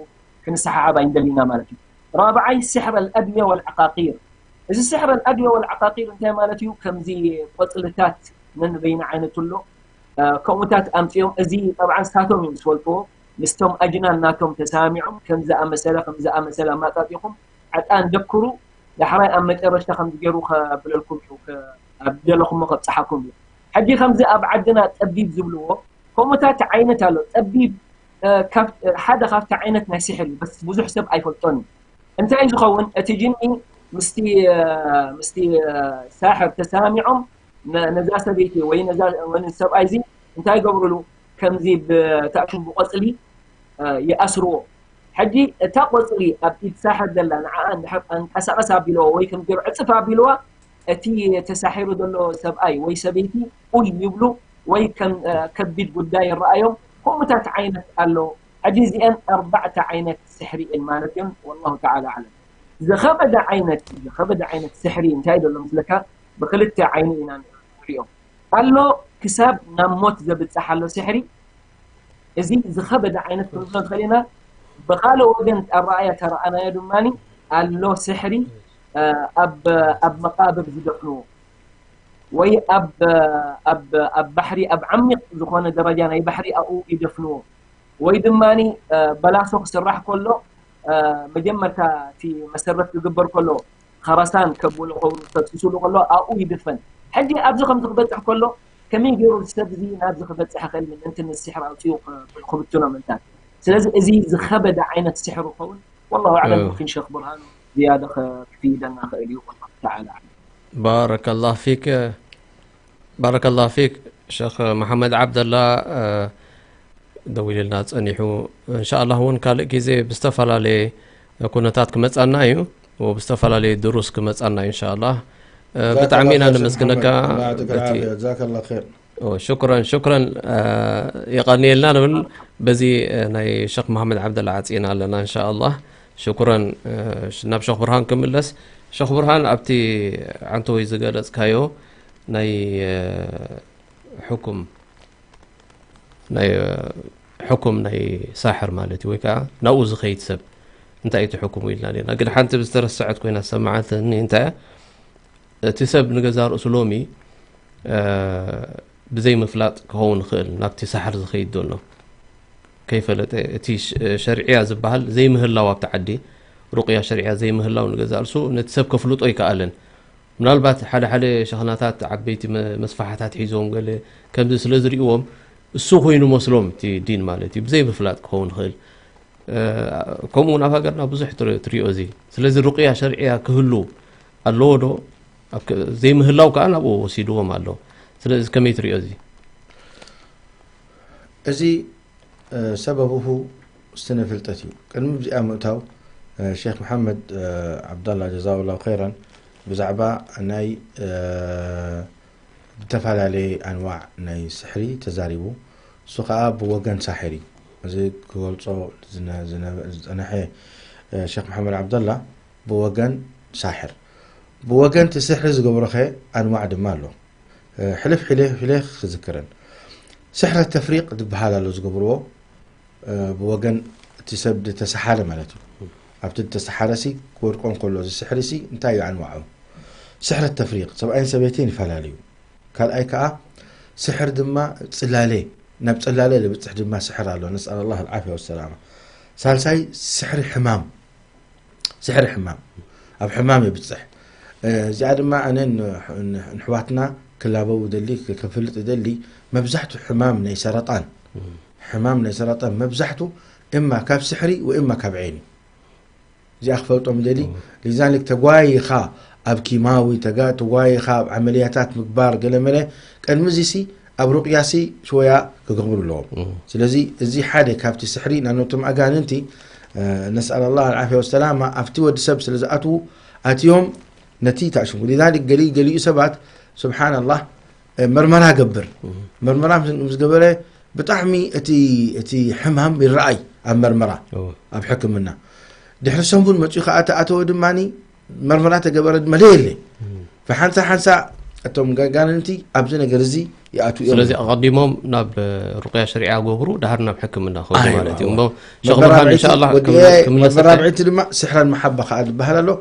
ክንሰሓሓብ ኣይንደሊና ማለት እዩ። ራብዓይ ስሕረ ልኣድውያ ወልዓቃቂር። እዚ ስሕረ ልኣድውያ ወልዓቃቂር እንታይ ማለት እዩ? ከምዚ ቆፅልታት ነንበይኑ ዓይነት ኣሎ ከምኡታት ኣምፅኦም እዚ ጠብዓን ስታቶም እዮም ዝፈልጥዎ ምስቶም ኣጅናን ናቶም ተሰማሚዖም ከም ዝኣመሰለ ከም ዝኣመሰለ ኣማጣጢኹም ዕጣን ደክሩ ዳሕራይ ኣብ መጨረሽታ ከም ዝገይሩ ከብለልኩም እዩ ኣብ ደለኹሞ ከብፅሓኩም እዩ። ሕጂ ከምዚ ኣብ ዓድና ጠቢብ ዝብልዎ ከምኡታት ዓይነት ኣሎ። ጠቢብ ሓደ ካብቲ ዓይነት ናይ ስሕር እዩ። በስ ብዙሕ ሰብ ኣይፈልጦን እዩ። እንታይ እዩ ዝኸውን? እቲ ጅኒ ምስቲ ምስቲ ሳሕር ተሰማሚዖም ነዛ ሰበይቲ ወይ ነዛ ወይ ሰብኣይ እዚ እንታይ ይገብሩሉ? ከምዚ ብታእሹም ብቆፅሊ ይኣስርዎ። ሕጂ እታ ቆፅሊ ኣብ ኢድ ሳሕር ዘላ ንዓኣ እንድሕር ኣንቀሳቐስ ኣቢልዎ ወይ ከም ገይሩ ዕፅፍ ኣቢልዋ እቲ ተሳሒሩ ዘሎ ሰብኣይ ወይ ሰበይቲ ኡይ ይብሉ ወይ ከም ከቢድ ጉዳይ ይረኣዮም። ከምኡታት ዓይነት ኣሎ። ሕጂ እዚአን ኣርባዕተ ዓይነት ስሕሪ እየን ማለት እየን። ወላሁ ተዓላ ኣዕለም። ዝኸበደ ዓይነት ዝኸበደ ዓይነት ስሕሪ እንታይ ዘሎ ምስለካ? ብክልተ ዓይኒ ኢና ንሪኦ። ኣሎ ክሳብ ናብ ሞት ዘብፅሕ ኣሎ ስሕሪ። እዚ ዝኸበደ ዓይነት ክንብሎ ንኽእል ኢና። ብኻልእ ወገን ኣረኣያ ተረኣናዮ ድማ ኣሎ ስሕሪ ኣብ ኣብ መቃብር ዝደፍንዎ ወይ ኣብ ኣብ ኣብ ባሕሪ ኣብ ዓሚቕ ዝኾነ ደረጃ ናይ ባሕሪ ኣብኡ ይደፍንዎ ወይ ድማ በላሶ ክስራሕ ከሎ መጀመርታ እቲ መሰረት ክግበር ከሎ ኸረሳን ከብሉ ከብሩ ተጥስሉ ከሎ ኣብኡ ይድፈን። ሕጂ ኣብዚ ከምዚ ክበፅሕ ከሎ ከመይ ገይሩ እዚ ሰብ እዚ ናብዚ ክበፅሕ ይኽእል ምእንቲ ንስሕር ኣውፅኡ ክብትኖ ምእንታን። ስለዚ እዚ ዝኸበደ ዓይነት ስሕር ይኸውን። ወላሁ ኣዕለም። እ። ምምክን ሸኽ ብርሃኑ ዝያደ ክፍይደና ክእል እዩ። ወላሁ ተዓላ ኣዕለም። ባረከላህ ፊክ ባረከላህ ፊክ ሸኽ መሓመድ ዓብደላ። ደዊልልና ጸኒሑ። እንሻኣላህ እውን ካልእ ግዜ ብዝተፈላለየ ኩነታት ክመጻና እዩ። ብዝተፈላለየ ድሩስ ክመጻና እዩ እንሻኣላህ። ብጣዕሚ ኢና ነመስግነካ። ጀዛከላ ኸይር። ሽክረን ሽክረን። የቐንየልና ንብል። በዚ ናይ ሸኽ መሓመድ ዓብደላ ዓፂና ኣለና እንሻኣላህ። ሽክረን። ናብ ሸኽ ብርሃን ክምለስ። ሸኽ ብርሃን ኣብቲ ዓንተወይ ዝገለፅካዮ ናይ ሕኩም ናይ ሕኩም ናይ ሳሕር ማለት እዩ ወይ ከዓ ናብኡ ዝኸይድ ሰብ እንታይ እቲ ሕኩሙ ኢልና ኔርና ግን ሓንቲ ዝተረሰዐት ኮይና ዝሰማዓትኒ እንታይ እቲ ሰብ ንገዛ ርእሱ ሎሚ ብዘይ ምፍላጥ ክኸውን ይኽእል ናብቲ ሳሕር ዝኸይድ ዘሎ ከይፈለጠ እቲ ሸርዕያ ዝበሃል ዘይምህላው ኣብቲ ዓዲ ሩቅያ ሸርዕያ ዘይምህላው ንገዛ ርእሱ ነቲ ሰብ ከፍልጦ ይከኣልን ምናልባት ሓደ ሓደ ሸኽናታት ዓበይቲ መስፋሓታት ሒዞም ገለ ከምዚ ስለ ዝርእዎም እሱ ኮይኑ መስሎም እቲ ዲን ማለት እዩ ብዘይ ምፍላጥ ክኸውን ይኽእል ከምኡ እውን ኣብ ሃገርና ብዙሕ ትሪኦ እዚ ስለዚ ሩቅያ ሸርዕያ ክህሉ ኣለዎ ዶ ዘይምህላው ከዓ ናብኡ ወሲድዎም ኣሎ ስለዚ ከመይ ትሪኦ እዚ እዚ ሰበብሁ ስነ ፍልጠት እዩ። ቅድሚ ብዚኣ ምእታው ሼክ መሓመድ ዓብዳላ ጀዛሁላሁ ኸይራን ብዛዕባ ናይ ዝተፈላለየ ኣንዋዕ ናይ ስሕሪ ተዛሪቡ። እሱ ከዓ ብወገን ሳሕር እዩ። እዚ ክገልፆ ዝፀነሐ ሼክ መሓመድ ዓብዳላ ብወገን ሳሕር ብወገን እቲ ስሕሪ ዝገብሮኸ ኣንዋዕ ድማ ኣሎ። ሕልፍ ሒለ ሒለ ክዝክረን ስሕረት ተፍሪቅ ዝበሃል ኣሎ ዝገብርዎ ብወገን እቲ ሰብ ዝተሰሓረ ማለት እዩ ኣብቲ ዝተሰሓረ ሲ ክወድቆ እንከሎ እዚ ስሕሪ ሲ እንታይ እዩ ኣንዋዑ ስሕረት ተፍሪቅ ሰብኣይን ሰበይትን ይፈላለዩ ካልኣይ ከዓ ስሕር ድማ ፅላለ ናብ ፅላለ ልብፅሕ ድማ ስሕር ኣሎ ነስኣል ላህ ልዓፍያ ወሰላማ ሳልሳይ ስሕሪ ሕማም ስሕሪ ሕማም ኣብ ሕማም የብፅሕ። እዚኣ ድማ ኣነ ንሕዋትና ክላበው ደሊ ክፍልጥ ደሊ መብዛሕቱ ሕማም ናይ ሰረጣን ሕማም ናይ ሰረጣን መብዛሕቱ እማ ካብ ስሕሪ ወእማ ካብ ዓይኒ እዚኣ ክፈልጦም ደሊ ሊዛሊክ ተጓይኻ ኣብ ኪማዊ ተጓይኻ ኣብ ዓመልያታት ምግባር ገለመለ ቅድሚ እዚሲ ኣብ ሩቅያሲ ሽወያ ክገብሩ ኣለዎም ስለዚ እዚ ሓደ ካብቲ ስሕሪ ናኖቶም ኣጋንንቲ ነስኣል ላህ ኣልዓፍያ ወሰላማ ኣብቲ ወዲ ሰብ ስለ ዝኣትዉ ኣትዮም ነቲ ይታእሽሙ ሊዛሊክ ገሊ ገሊኡ ሰባት ስብሓን ላህ መርመራ ገብር መርመራ ምስ ገበረ ብጣዕሚ እቲ እቲ ሕማም ይረኣይ ኣብ መርመራ ኣብ ሕክምና ድሕሪ ሰንቡን መፅኡ ከዓ ተኣተወ ድማ መርመራ ተገበረ ድማ ለየለ ብሓንሳ ሓንሳ እቶም ጋጋንንቲ ኣብዚ ነገር እዚ ይኣትዉ እዮም ስለዚ ኣቐዲሞም ናብ ሩቅያ ሸሪዓ ገብሩ ድሓር ናብ ሕክምና ከዱ ማለት እዩ እሞ ሸኽ ብርሃን እንሻላ ክምለስክም መራብዒቲ ድማ ስሕራን መሓባ ከዓ ዝበሃል ኣሎ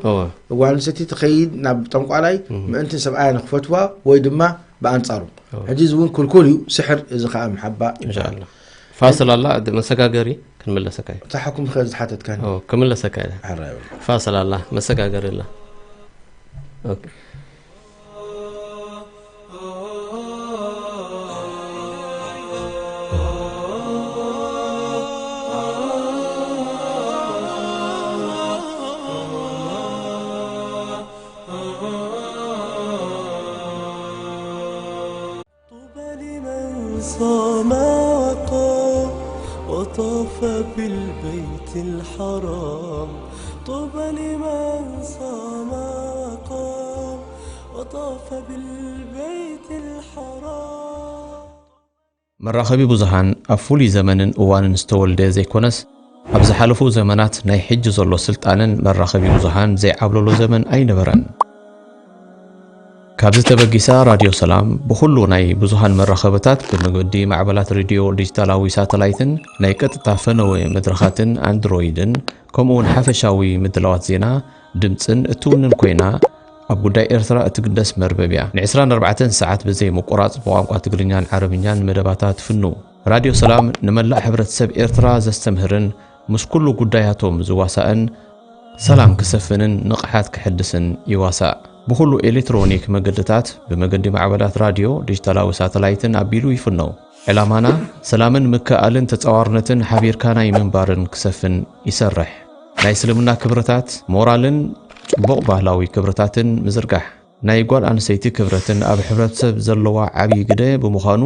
ጓል ኣንስተይቲ ትኸይድ ናብ ጠንቋላይ ምእንቲ ሰብኣያ ንክፈትዋ ወይ ድማ ብኣንፃሩ ሕጂ እዚ እውን ክልኩል እዩ ስሕር እዚ ከዓ መሓባ ይበሃል ፋስል ኣላ መሰጋገሪ ክንምለሰካ እዩ እታ ሕኩም ከ ዝሓተትካኒ ክምለሰካ እየ ሓራይ በል ፋስል ኣላ መሰጋገሪ ኣላ طوبى لمن صام وقام وطاف بالبيت الحرام طوبى لمن صام وقام طاف بالبيت الحرام. መራኸቢ ብዙሃን ኣብ ፍሉይ ዘመንን እዋንን ዝተወልደ ዘይኮነስ፣ ኣብ ዝሓለፉ ዘመናት ናይ ሕጂ ዘሎ ስልጣነን መራኸቢ ብዙሃን ዘይዓብለሎ ዘመን ኣይነበረን። ካብዚ ተበጊሳ፣ ራድዮ ሰላም ብኹሉ ናይ ብዙሃን መራኸብታት፣ ብመገዲ ማዕበላት ሬድዮ፣ ዲጂታላዊ ሳተላይትን ናይ ቀጥታ ፈነወ መድረኻትን ኣንድሮይድን፣ ከምኡውን ሓፈሻዊ ምድላዋት ዜና፣ ድምጽን እትውንን ኮይና፣ ኣብ ጉዳይ ኤርትራ እትግደስ መርበብ እያ። ን ዕስራን ኣርባዕተን ሰዓት ብዘይ ምቁራጽ ብቋንቋ ትግርኛን ዓረብኛን መደባታ ትፍኑ። ራድዮ ሰላም ንመላእ ሕብረተሰብ ኤርትራ ዘስተምህርን ምስ ኩሉ ጉዳያቶም ዝዋሳእን፣ ሰላም ክሰፍንን ንቕሓት ክሕድስን ይዋሳእ። ብኹሉ ኤሌክትሮኒክ መገድታት፣ ብመገዲ ማዕበላት ራድዮ፣ ዲጂታላዊ ሳተላይትን ኣቢሉ ይፍነው። ዕላማና ሰላምን ምክእኣልን ተጻዋርነትን ሓቢርካ ናይ ምንባርን ክሰፍን ይሰርሕ። ናይ እስልምና ክብርታት፣ ሞራልን ጽቡቕ ባህላዊ ክብርታትን ምዝርጋሕ። ናይ ጓል ኣንስተይቲ ክብረትን ኣብ ሕብረተሰብ ዘለዋ ዓብዪ ግደ ብምዃኑ፣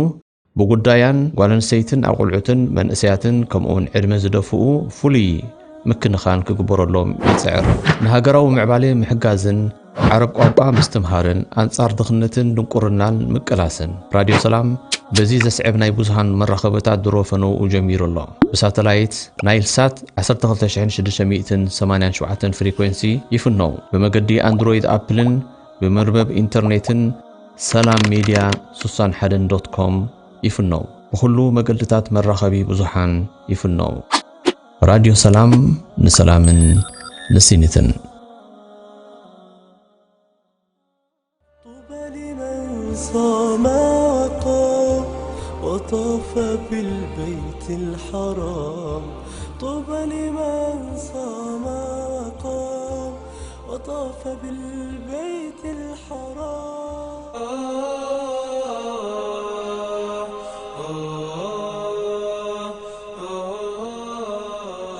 ብጉዳያን ጓል ኣንስተይትን ኣቑልዑትን መንእሰያትን ከምኡውን ዕድመ ዝደፍኡ ፍሉይ ምክንኻን ክግበረሎም ይጽዕር። ንሃገራዊ ምዕባሌ ምሕጋዝን ዓረብ ቋንቋ ምስትምሃርን ኣንጻር ድኽነትን ድንቁርናን ምቅላስን። ራድዮ ሰላም በዚ ዘስዕብ ናይ ብዙሃን መራኸብታት ድሮ ፈነውኡ ጀሚሩ ኣሎ። ብሳተላይት ናይል ሳት ዓሰርተ ክልተ ሽሕን ሽዱሽተ ሚእትን ሰማንያን ሸውዓተን ፍሪኮንሲ ይፍነው። ብመገዲ ኣንድሮይድ ኣፕልን ብመርበብ ኢንተርኔትን ሰላም ሜድያ ስሳን ሓደን ዶት ኮም ይፍነው። ብኹሉ መገድታት መራኸቢ ብዙሃን ይፍነው። ራድዮ ሰላም ንሰላምን ንሲኒትን። طوبى لمن صام وقام وطاف بالبيت الحرام. طوبى لمن صام وقام وطاف بالبيت الحرام.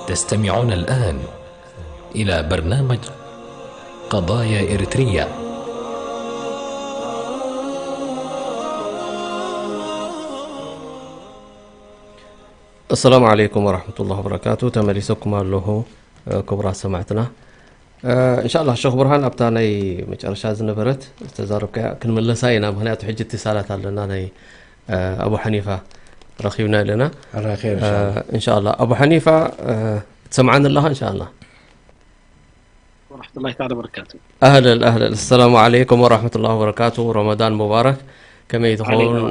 تستمعون الآن إلى برنامج قضايا إريتريا. السلام عليكم ورحمة الله وبركاته. ተመሊሰኩም ኣለኹ ክቡራት ሰማዕትና። እንሻላ ሸኽ ብርሃን ኣብታ ናይ መጨረሻ ዝነበረት ዝተዛረብካያ ክንምለሳ ኢና። ምክንያቱ ሕጂ እትሳላት ኣለና ናይ ኣቡ ሓኒፋ ረኺብና ኣለና። على خير إن شاء الله. እንሻላ ኣቡ ሓኒፋ ትሰምዓኒ ኣለኻ? እንሻላ ورحمة الله تعالى وبركاته. أهلا أهلا. السلام عليكم ورحمة الله وبركاته. رمضان مبارك. كما يتخون عليكم.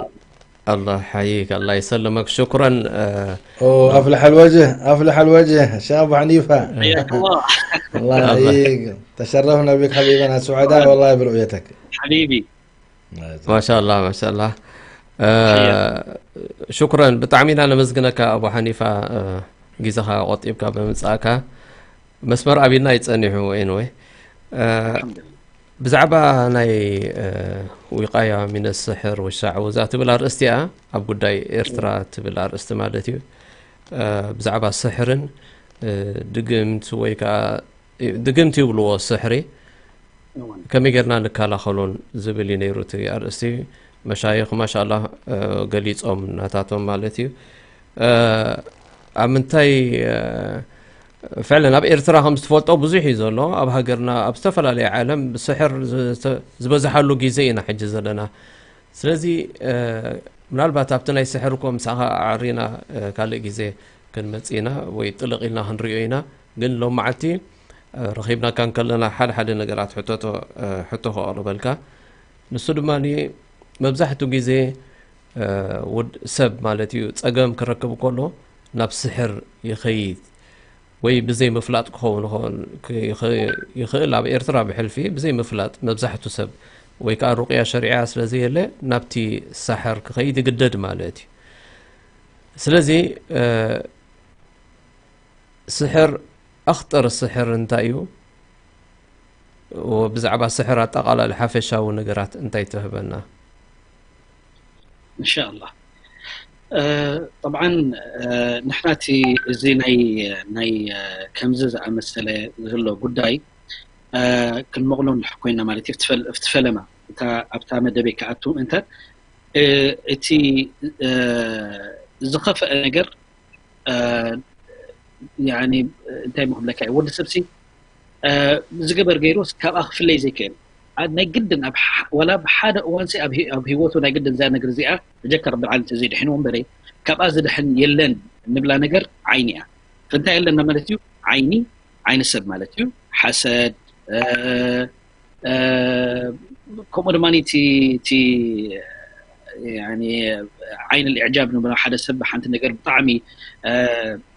الله يحييك، الله يسلمك. شكرا. آه، أوه، أفلح الوجه، أفلح الوجه شاب حنيفة. حياك الله. الله يحييك، تشرفنا بك حبيبنا، سعداء والله برؤيتك. حبيبي. ما شاء الله ما شاء الله. آه، شكرا ብጣዕሚ ኢና ነመስግነካ ኣቡ ሓኒፋ፣ ግዜኻ ቆጢብካ ብምምጻእካ። መስመር ኣቢልና ይጸኒሑ። Anyway፣ ብዛዕባ ናይ ዊቃያ ሚነ ስሕር ወሻዕውዛ ትብል ኣርእስቲ እያ። ኣብ ጉዳይ ኤርትራ ትብል ኣርእስቲ ማለት እዩ። ብዛዕባ ስሕርን ድግምት ወይ ከዓ ድግምት ይብልዎ ስሕሪ፣ ከመይ ጌርና ንከላኸሎን ዝብል እዩ ነይሩ እቲ ኣርእስቲ። መሻይኽ ማሻላ ገሊጾም ናታቶም ማለት እዩ። ኣብ ምንታይ ፍዕለን ኣብ ኤርትራ ከም ዝትፈልጦ ብዙሕ እዩ ዘሎ። ኣብ ሃገርና ኣብ ዝተፈላለየ ዓለም ስሕር ዝበዝሓሉ ግዜ ኢና ሕጂ ዘለና። ስለዚ ምናልባት ኣብቲ ናይ ስሕር እኮ ምሳኻ ኣዕሪና ካልእ ግዜ ክንመጽእ ኢና ወይ ጥልቕ ኢልና ክንሪኦ ኢና። ግን ሎም መዓልቲ ረኺብናካ እንከለና ሓደ ሓደ ነገራት ሕቶ ክቕርበልካ። ንሱ ድማ መብዛሕቱ ግዜ ወድ ሰብ ማለት እዩ ጸገም ክረክብ ከሎ ናብ ስሕር ይኸይድ ወይ ብዘይ ምፍላጥ ክኸውን ይኽእል። ኣብ ኤርትራ ብሕልፊ ብዘይ ምፍላጥ መብዛሕቱ ሰብ ወይ ከዓ ሩቅያ ሸሪዓ ስለ ዘየለ ናብቲ ሳሕር ክኸይድ ይግደድ ማለት እዩ። ስለዚ ስሕር ኣኽጠር ስሕር እንታይ እዩ? ብዛዕባ ስሕር ኣጠቓላሊ ሓፈሻዊ ነገራት እንታይ ትህበና? እንሻላ። ጠብዓ ንሕና እቲ እዚ ናይ ናይ ከምዚ ዝኣመሰለ ዘሎ ጉዳይ ክንመቕሎ ንድሕር ኮይና ማለት እዩ። ኣብቲ ፈለማ ኣብታ መደበይ ክኣቱ እንተ እቲ ዝኸፍአ ነገር እንታይ ምክብለካ እዩ፣ ወዲ ሰብሲ ዝገበር ገይሩ ካብኣ ክፍለይ ዘይክእል ኣ- ናይ ግድን ኣብ ሓ- ዋላ ብሓደ እዋንሲ ኣብ ሂ- ኣብ ህይወቱ ናይ ግድን እዛ ነገር እዚኣ ብጀካ ረቢ ዓለም ተዘይድሕንዎ እምበረ ካብኣ ዝድሕን የለን እንብላ ነገር ዓይኒ እያ። እንታይ ኣለና ማለት እዩ? ዓይኒ ዓይኒ ሰብ ማለት እዩ። ሓሰድ እ፣ እ፣ ከምኡ ድማ እቲ እቲ ያኒ ዓይን ልዕጃብ ንብሎ ሓደ ሰብ ብሓንቲ ነገር ብጣዕሚ እ፣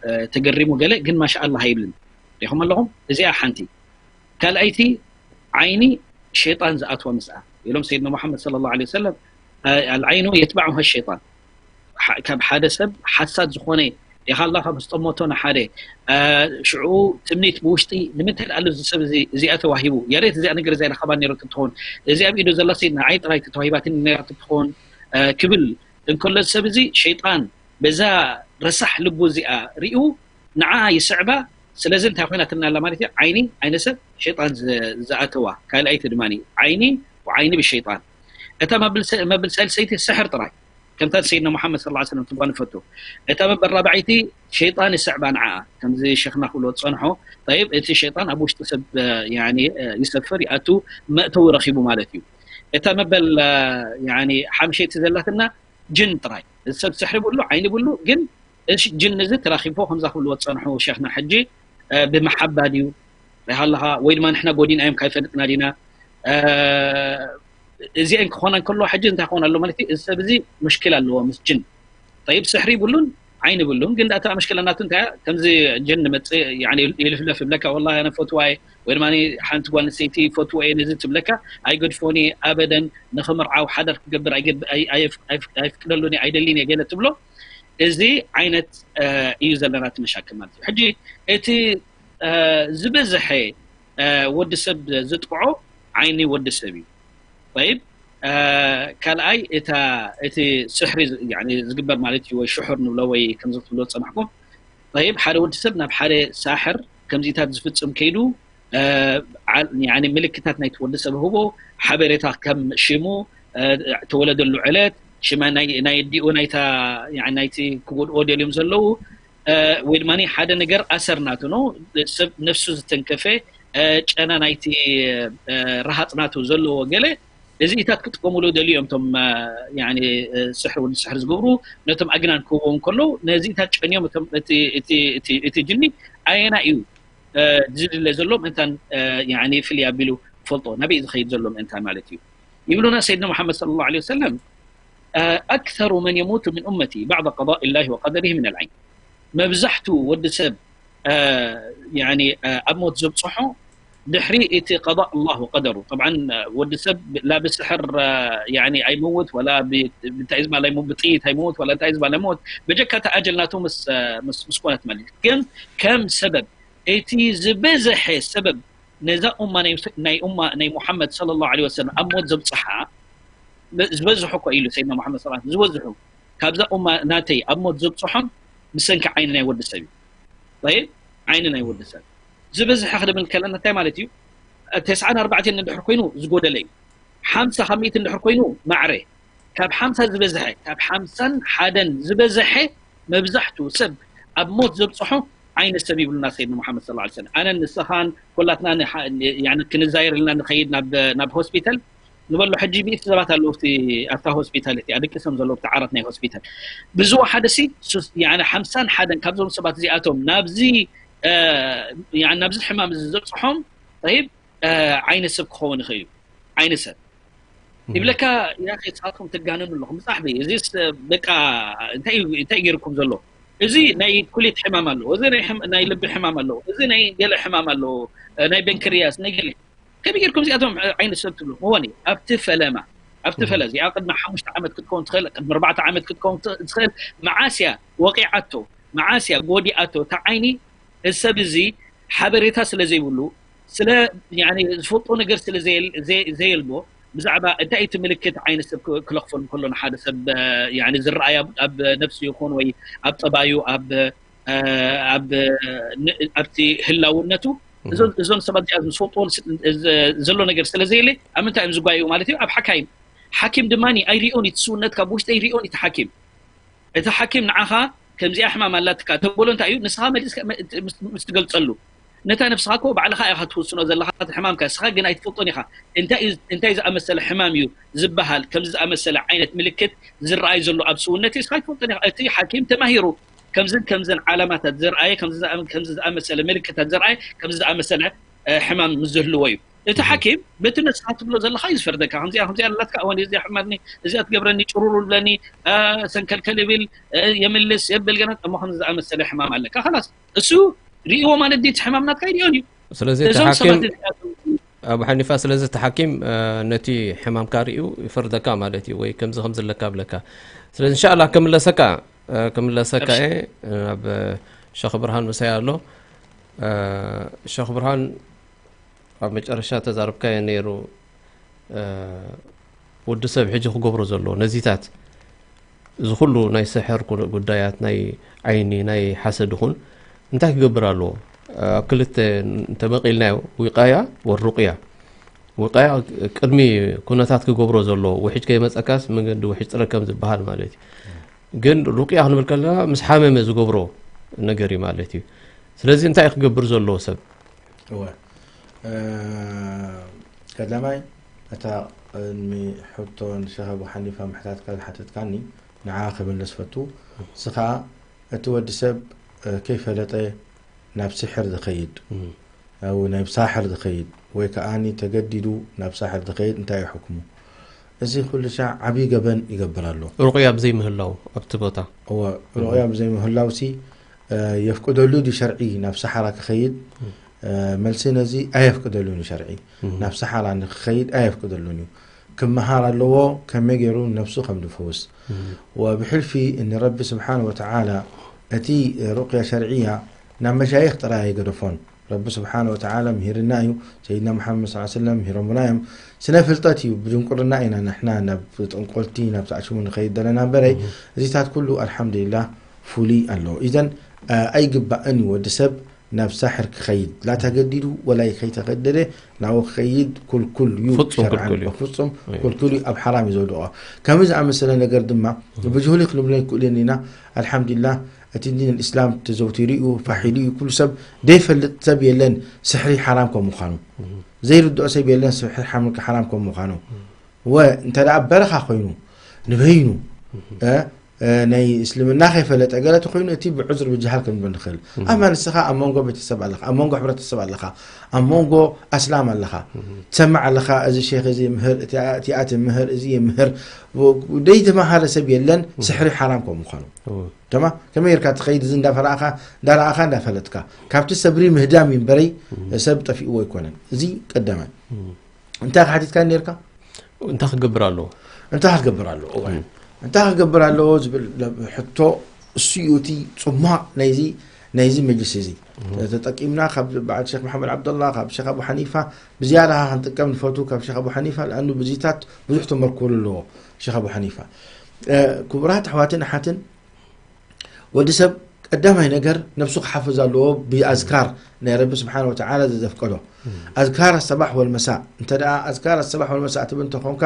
እ፣ ተገሪሙ ገለ ግን ማሻኣላህ ኣይብልን ሪኹም ኣለኹም። እዚኣ ሓንቲ ካልኣይቲ ዓይኒ ሸይጣን ዝኣትወ ምስኣ ኢሎም ሰይድና ሙሓመድ صلى الله عليه وسلم العين يتبعها الشيطان ካብ ሓደ ሰብ ሓሳድ ዝኾነ ኢኻ ኣላ ካብ ዝጠመቶ ንሓደ ሽዑ ትምኒት ብውሽጢ ንምንታይ ደኣ እዚ ሰብ እዚ እዚኣ ተዋሂቡ ያሬት እዚኣ ነገር እዚኣ ረኸባ ነይሩ ትትኾን እዚ ኣብ ኢዱ ዘላ ሲ ንዓይ ጥራይ ተዋሂባትኒ ነይራ ትትኾን ክብል እንከሎ ሰብ እዚ ሸይጣን በዛ ረሳሕ ልቡ እዚኣ ሪኡ ንዓ ይስዕባ ስለዚ እንታይ ኮይናትና ኣላ ማለት እዩ ዓይኒ ዓይነ ሰብ ሸይጣን ዝኣተዋ ካልኣይቲ ድማ ዓይኒ ዓይኒ ብሸይጣን እታ መብል ሳልሰይቲ ስሕር ጥራይ ከምታ ሰይድና ሙሓመድ صلى الله عليه وسلم ትጓል ንፈቱ እታ መበል ራብዐይቲ ሸይጣን ይስዕባ ንዓ ከምዚ ሸኽና ክብሎ ዝፀንሖ طيب እቲ ሸይጣን ኣብ ውሽጢ ሰብ ይሰፍር ይኣቱ መእተዊ ረኺቡ ማለት እዩ እታ መበል ሓምሸይቲ ዘላትና ጅን ጥራይ ሰብ ስሕሪ ብሉ ዓይኒ ብሉ ግን ጅን እዚ ተራኺብዎ ከምዛ ክብልዎ ዝፀንሑ ሸኽና ሕጂ ብመሓባ ድዩ ሪሃ ኣለኻ ወይ ድማ ንሕና ጎዲና እዮም ካይፈልጥና ዲና እዚአን ክኾና እንከለዋ ሕጂ እንታይ ክኾን ኣሎ ማለት እዩ እዚ ሰብ እዚ ሙሽኪል ኣለዎ ምስ ጅን طيب ስሕሪ ይብሉን ዓይኒ ይብሉን ግን ዳእታ መሽክላ ናቱ እንታይ ከምዚ ጅን ንመፅእ ይልፍለፍ ይብለካ ወላ ኣነ ፈትዋ ወይ ድማ ሓንቲ ጓል ኣንስተይቲ ፈትዎ እየ ነዚ ትብለካ ኣይገድፎን እየ ኣበደን ንኽምርዓው ሓደር ክገብር ኣይፍቅደሉን እየ ኣይደልን እየ ገለ ትብሎ እዚ ዓይነት እዩ ዘለና እቲ መሻክል ማለት እዩ ሕጂ እቲ ዝበዝሐ ወዲ ሰብ ዝጥቅዖ ዓይኒ ወዲ ሰብ እዩ طيب ካልኣይ እታ እቲ ስሕሪ ዝግበር ማለት እዩ ወይ ሽሑር ንብሎ ወይ ከምዚ ክትብሎ ዝፀናሕኩም طيب ሓደ ወዲ ሰብ ናብ ሓደ ሳሕር ከምዚታት ዝፍፅም ከይዱ ምልክታት ናይቲ ወዲ ሰብ ህቦ ሓበሬታ ከም ሽሙ ተወለደሉ ዕለት ሽማ ናይ ኣዲኡ ናይቲ ክጎድኦ ደልዮም ዘለዉ ወይ ድማ ሓደ ነገር ኣሰር ናቱ ነው ሰብ ነፍሱ ዝተንከፈ ጨና ናይቲ ረሃፅ ናቱ ዘለዎ ገለ እዚኢታት ክጥቀሙሉ ደልዩ እዮም እቶም ስሕሪ ወዲ ስሕሪ ዝገብሩ ነቶም ኣግናን ክህቦም ከለዉ ነዚኢታት ጨንዮም እቲ ጅኒ ኣየና እዩ ዝድለ ዘሎ ምእንታን ፍልይ ኣቢሉ ፈልጦ ናበይ ዝኸይድ ዘሎ ምእንታን ማለት እዩ ይብሉና ሰይድና ሙሓመድ صلى الله عليه وسلم أكثر من يموت من أمتي بعد قضاء الله وقدره من العين መብዛሕቱ ወዲ ሰብ ኣብ ሞት ዘብፅሖ ድሕሪ እቲ قضاء الله وقدره طبعا ወዲ ሰብ لا ብስሕር ኣይመውት ولا ብጥይት ኣይመውት ولا እንታይ ዝበሃል ኣይመውት በጀካ እቲ ኣጀል ናቱ ምስ ኮነት ማለት ግን ከም ሰበብ እቲ ዝበዝሐ ሰበብ ነዛ ኡማ ናይ ኡማ ናይ ሙሓመድ صلى الله عليه وسلم ኣብ ሞት ዘብፅሓ ዝበዝሑ እኮ ኢሉ ሰይድና ሙሓመድ صلى ዝበዝሑ ካብዛ ኡማ ናተይ ኣብ ሞት ዘብፅሖም ብሰንኪ ዓይኒ ናይ ወዲ ሰብ እዩ طيب ዓይኒ ናይ ወዲ ሰብ ዝበዝሐ ክድብል ከለና እንታይ ማለት እዩ ተስዓን ኣርባዕተን እንድሕር ኮይኑ ዝጎደለ እዩ ሓምሳ ካብ ሚእቲ እንድሕር ኮይኑ ማዕረ ካብ ሓምሳ ዝበዝሐ ካብ ሓምሳን ሓደን ዝበዝሐ መብዛሕቱ ሰብ ኣብ ሞት ዘብፅሖ ዓይኒ ሰብ ይብሉና ሰይድና ሙሓመድ صلى الله عليه وسلم ኣነን ንስኻን ኩላትና ክንዛየር ኢልና ንኸይድ ናብ ሆስፒታል ንበሎ ሕጂ ሚእቲ ሰባት ኣለዉ ኣብቲ ኣብታ ሆስፒታል እቲ ኣደቂሶም ዘለዉ ኣብቲ ዓራት ናይ ሆስፒታል ብዝወሓደ ሲ ሓምሳን ሓደን ካብዞም ሰባት እዚኣቶም ናብዚ ናብዚ ሕማም እዚ ዘብፅሖም ይብ ዓይነ ሰብ ክኸውን ይኽእል እዩ ዓይነ ሰብ ይብለካ ያ ንስኻትኩም ትጋነኑ ኣለኹም ብፃሕቢ እዚስ በቃ እንታይ እንታይ ገይርኩም ዘሎ እዚ ናይ ኩሊት ሕማም ኣለዎ እዚ ናይ ልቢ ሕማም ኣለዎ እዚ ናይ ገለ ሕማም ኣለዎ ናይ በንክርያስ ናይ ገለ ከመይ ጌርኩም እዚኣቶም ዓይኒ ሰብ ትብሉ እወኒ ኣብቲ ፈለማ ኣብቲ ፈለ እዚኣ ቅድሚ ሓሙሽተ ዓመት ክትከውን ትኽእል ቅድሚ ኣርባዕተ ዓመት ክትከውን ትኽእል መዓስያ ወቂዓቶ መዓስያ ጎዲኣቶ እታ ዓይኒ እዚ ሰብ እዚ ሓበሬታ ስለ ዘይብሉ ስለ ዝፈልጦ ነገር ስለ ዘየልቦ ብዛዕባ እንታይ እቲ ምልክት ዓይኒ ሰብ ክለኽፈሉ ከሎ ንሓደ ሰብ ዝረኣያ ኣብ ነብሱ ይኹን ወይ ኣብ ጠባዩ ኣብ ኣብ ኣብቲ ህላውነቱ እዞን ሰባት እዚኣ ዝፈልጥዎ ዘሎ ነገር ስለ ዘየለ ኣብ ምንታይ እዮም ዝጓየዩ ማለት እዩ ኣብ ሓካይም ሓኪም ድማ ኣይሪኦን እቲ ስውነት ካብ ውሽጢ ኣይሪኦን እቲ ሓኪም እቲ ሓኪም ንዓኻ ከምዚኣ ሕማም ኣላትካ ተበሎ እንታይ እዩ ንስኻ መሊስካ ምስ ትገልፀሉ ነታ ነብስኻ እኮ ባዕልኻ ኢኻ ትውስኖ ዘለኻ፣ እቲ ሕማምካ ንስኻ ግን ኣይትፈልጦን ኢኻ። እንታይ እዩ፣ እንታይ ዝኣመሰለ ሕማም እዩ ዝበሃል፣ ከምዚ ዝኣመሰለ ዓይነት ምልክት ዝረኣይ ዘሎ ኣብ ስውነተይ ንስኻ ኣይትፈልጦን ኢኻ። እቲ ሓኪም ተማሂሩ ከምዝን ከምዝን ዓላማታት ዘርኣየ፣ ከምዚ ዝኣ-፣ ከምዚ ዝኣመሰለ ምልክታት ዘርኣየ፣ ከምዚ ዝኣመሰለ፣ እ፣ ሕማም ምስ ዝህልዎ እዩ። እቲ ሓኪም በቲ ነስኻ ትብሎ ዘለኻ እዩ ዝፈርደካ። ከምዚኣ፣ ከምዚኣ ኣላትካ፣ እወ፣ እዚኣ ሕማትኒ፣ እዚኣ ትገብረኒ፣ ጭሩሩ ዝብለኒ፣ እ፣ ሰንከልከል ይብል፣ እ፣ የምልስ፣ የብል ገና፣ እሞ ከምዚ ዝኣመሰለ ሕማም ኣለካ። ከላስ፣ እሱ ርእይዎ ማለት ድዩ እቲ ሕማም ናትካ? ይርእዮን እዩ። ስለዚ እቲ እዞም ሓኪም ሰባት እዚኣቶም ኣቡ ሓኒፋ፣ ስለዚ እቲ ሓኪም፣ እ፣ ነቲ ሕማምካ ርእዩ ይፈርደካ ማለት እዩ፣ ወይ ከምዚ ከምዚ ኣለካ ብለካ። ስለዚ እንሻላ ክምለሰካ፣ እ፣ ክምለሰካ እሺ። እየ። ናብ፣ እ፣ ሸኽ ብርሃን ምሳይ ኣሎ። እ፣ ሸኽ ብርሃን፣ ኣብ መጨረሻ ተዛረብካዮ ነይሩ፣ እ፣ ወዲ ሰብ ሕጂ ክገብሮ ዘለዎ ነዚታት፣ እዚ ኩሉ ናይ ስሕር ኩሉ ጉዳያት፣ ናይ ዓይኒ፣ ናይ ሓሰድ ይኹን፣ እንታይ ክገብር ኣለዎ? ኣብ ክልተ እንተመቒልናዮ፣ ዊቃያ ወሩቅያ። ዊቃያ ቅድሚ ኩነታት ክገብሮ ዘለዎ፣ ውሕጅ ከይመጸካስ መንገዲ ውሕጅ ጽረግ ከም ዝበሃል ማለት እዩ። ግን ሩቅያ ክንብል ከለና ምስ ሓመመ ዝገብሮ ነገር እዩ ማለት እዩ። ስለዚ እንታይ እዩ ክገብር ዘለዎ ሰብ? እወ። እ፣ ቀዳማይ፣ እታ ቅድሚ ሕቶ ንሸኽ ኣቡ ሓኒፋ ምሕታትካ ዝሓተትካኒ፣ ንዓ ክምልስ ፈቱ። ንስኻ እቲ ወዲ ሰብ፣ እ፣ ከይፈለጠ ናብ ስሕር ዝኸይድ፣ እም። ኣብ ናብ ሳሕር ዝኸይድ፣ ወይ ከኣኒ ተገዲዱ ናብ ሳሕር ዝኸይድ እንታይ እዩ ሕክሙ? እዚ ኩሉ ሻዕ ዓብዪ ገበን ይገብር ኣሎ። ሩቕያ ብዘይምህላው ኣብቲ ቦታ። እወ፣ ሩቕያ ብዘይምህላውሲ፣ እ፣ የፍቅደሉ ድዩ ሸርዒ ናብ ሰሓራ ክኸይድ? እ፣ መልሲ ነዚ ኣየፍቅደሉን እዩ ሸርዒ። እም። ናብ ሰሓራ ንክኸይድ ኣየፍቅደሉን እዩ። ክመሃር ኣለዎ ከመይ ገይሩ ነብሱ ከም ዝፈውስ። እም። ወብሕልፊ ንረቢ ስብሓነ ወተዓላ እቲ ሩቕያ ሸርዕያ ናብ መሻይኽ ጥራይ ኣይገደፎን። ረቢ ስብሓነ ወተዓላ ምሂርና እዩ። ሰይድና መሓመድ ሰለላሁ ዐለይሂ ወሰለም ምሂሮምና እዮም። ስነ ፍልጠት እዩ፣ ብድንቁርና ኢና ንሕና ናብ ጥንቆልቲ፣ ናብ ሳዕሽሙ ንኸይድ ዘለና እምበረይ፣ እም። እዚታት ኩሉ ኣልሓምዱሊላህ ፍሉይ ኣሎ። ኢዘን፣ እ፣ ኣይግባእን እዩ ወዲ ሰብ ናብ ሳሕር ክኸይድ፣ ላ ተገዲዱ ወላ ከይተገደደ ናብኡ ክኸይድ ኩልኩል እዩ ፍጹም ሸርዓን። ክልኩል እዩ። ፍጹም እዩ። ክልኩል እዩ፣ ኣብ ሓራም እዩ ዘውድቖ። ከምዚ ዝኣመሰለ ነገር ድማ እም። ብጅሁሊ ክንብሎ ኣይክእልን ኢና። ኣልሓምዱሊላህ፣ እቲ ዲን ኣልእስላም ተዘውቲሩ እዩ፣ ፋሒሉ እዩ። ኩሉ ሰብ ዘይፈልጥ ሰብ የለን ስሕሪ ሓራም ከም ምዃኑ። እም። ዘይርድኦ ሰብ የለን ስሕሪ ሓም-፣ ሓራም ከም ምዃኑ። እም። ወ-፣ እንተ ደኣ በረኻ ኮይኑ፣ ንበይኑ፣ እም። እ፣ እ፣ ናይ እስልምና ከይፈለጠ ገለ ተኾይኑ፣ እቲ ብዑዝር ብጀሃል ክንብል ንኽእል። እም። ኣማ ንስኻ ኣብ መንጎ ቤተሰብ ኣለኻ፣ ኣብ መንጎ ሕብረተሰብ ኣለኻ፣ ኣብ መንጎ ኣስላም ኣለኻ። እም። ትሰምዕ ኣለኻ፣ እዚ ሼኽ እዚ ይምህር፣ እቲ፣ እቲኣ ትምህር፣ እዚ ይምህር። ደይተማሃረ ሰብ የለን፣ እም። ስሕሪ ሓራም ከም ምዃኑ። እም። ተማ-፣ ከመይ ጌርካ ትኸይድ? እዚ እንዳፈራእኻ፣ እንዳረኣኻ፣ እንዳፈለጥካ። ካብቲ ሰብሪ ምህዳም እዩ እምበረይ፣ እም። ሰብ ጠፊእዎ ኣይኮነን። እዚ ቀዳማይ። እም። እንታይ ሓቲትካ ኔርካ? እንታይ ክገብር ኣለዎ? እንታይ ክገብር ኣለዎ? እወ። እም። እንታይ ክገብር ኣለዎ ዝብል ለ-፣ ሕቶ፣ እሱ እዩ እቲ ጽሟቕ ናይዚ፣ ናይዚ መጅልስ እዚ። እም። ተ-፣ ተጠቂምና ካብ በዓል ሼኽ መሓመድ ዓብደላ፣ ካብ ሼኽ ኣቡ ሓኒፋ ብዝያዳ ክንጥቀም ንፈቱ፣ ካብ ሼኽ ኣቡ ሓኒፋ፣ ለኣኑ ብዙታት ብዙሕ ተመርኮሉ ኣለዎ ሼኽ ኣቡ ሓኒፋ። እ፣ ክቡራት ኣሕዋትን ኣሓትን፣ ወዲ ሰብ ቀዳማይ ነገር ነብሱ ክሓፍዝ ኣለዎ ብኣዝካር ናይ ረቢ ስብሓነ ወተዓላ ዘዘፍቀዶ። እም። ኣዝካር ኣሰባሕ ወልመሳእ። እንተ ደኣ ኣዝካር ኣሰባሕ ወልመሳእ ትብል እንተኾንካ፣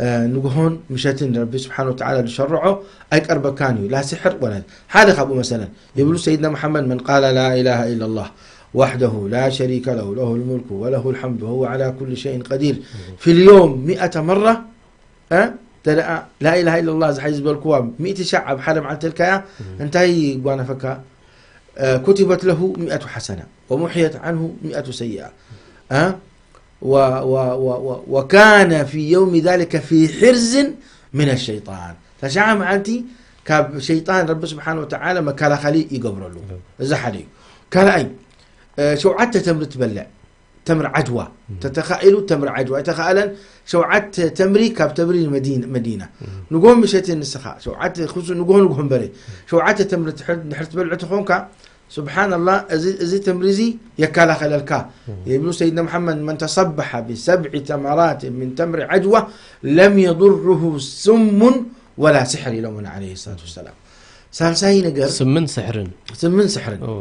እ፣ ንግሆን ምሸትን ረቢ ስብሓነ ወተዓላ ዝሸርዖ ኣይቀርበካን እዩ። ላ ስሕር ወላ ሓደ ካብኡ መሰለን። ይብሉ ሰይድና መሓመድ፣ መን ቃለ ላ ኢላሃ ኢለላህ ዋሕደሁ ላ ሸሪከ ለሁ፣ ለሁል ሙልኩ ወለሁል ሐምዱ ወሁወ ዐላ ኩሊ ሸይን ቀዲር፣ እም። ፊል የውም ሚአተ መራ፣ እ? እንተ ደኣ ላኢላሃ ኢለላህ ዝሓይ ዝበልክዋ ሚእቲ ሻዕ ኣብ ሓደ መዓልቲ ኢልካያ፣ እም። እንታይ ይጓነፈካ? እ፣ ኩቲበት ለሁ ሚእቱ ሓሰና፣ ወሙሕየት ዓንሁ ሚእቱ ሰይኣ። እ? ወ-፣ ወ-፣ ወ-፣ ወ-፣ ወካነ ፊ የውሚ ዛሊከ ፊ ሒርዝን ሚነ ሸይጣን። እታ ሸዓ መዓልቲ ካብ ሸይጣን ረቢ ስብሓነ ወተዓላ መከላኸሊ ይገብረሉ። እም። እዚ ሓደ እዩ። ካልኣይ፣ እ፣ ሸውዓተ ተምሪ ትበልዕ። ተምሪ ዓጅዋ። እም። ተተኻኢሉ ተምሪ ዓጅዋ። ኣይተኻእለን፣ ሸውዓተ ተምሪ ካብ ተምሪ መዲን-፣ መዲና። እም። ንግሆ ምሸት ንስኻ፣ ሸውዓተ ክሱ-፣ ንግሆ ንግሆ እምበረ። ሸውዓተ ተምሪ ትሕር-፣ ድሕር ትበልዕ ተኾንካ፣ ስብሓንላህ፣ እዚ፣ እዚ ተምሪ እዚ የከላኸለልካ። እም። ይብሉ ሰይድና መሓመድ፣ መን ተሰበሐ ብሰብዒ ተመራት ምን ተምሪ ዓጅዋ ለም የዱርሁ ስሙን ወላ ስሕር ኢሎምና ዓለይሂ ሰላቱ ወሰላም። ሳልሳይ ነገር ስምን ስሕርን። ስምን ስሕርን። እወ።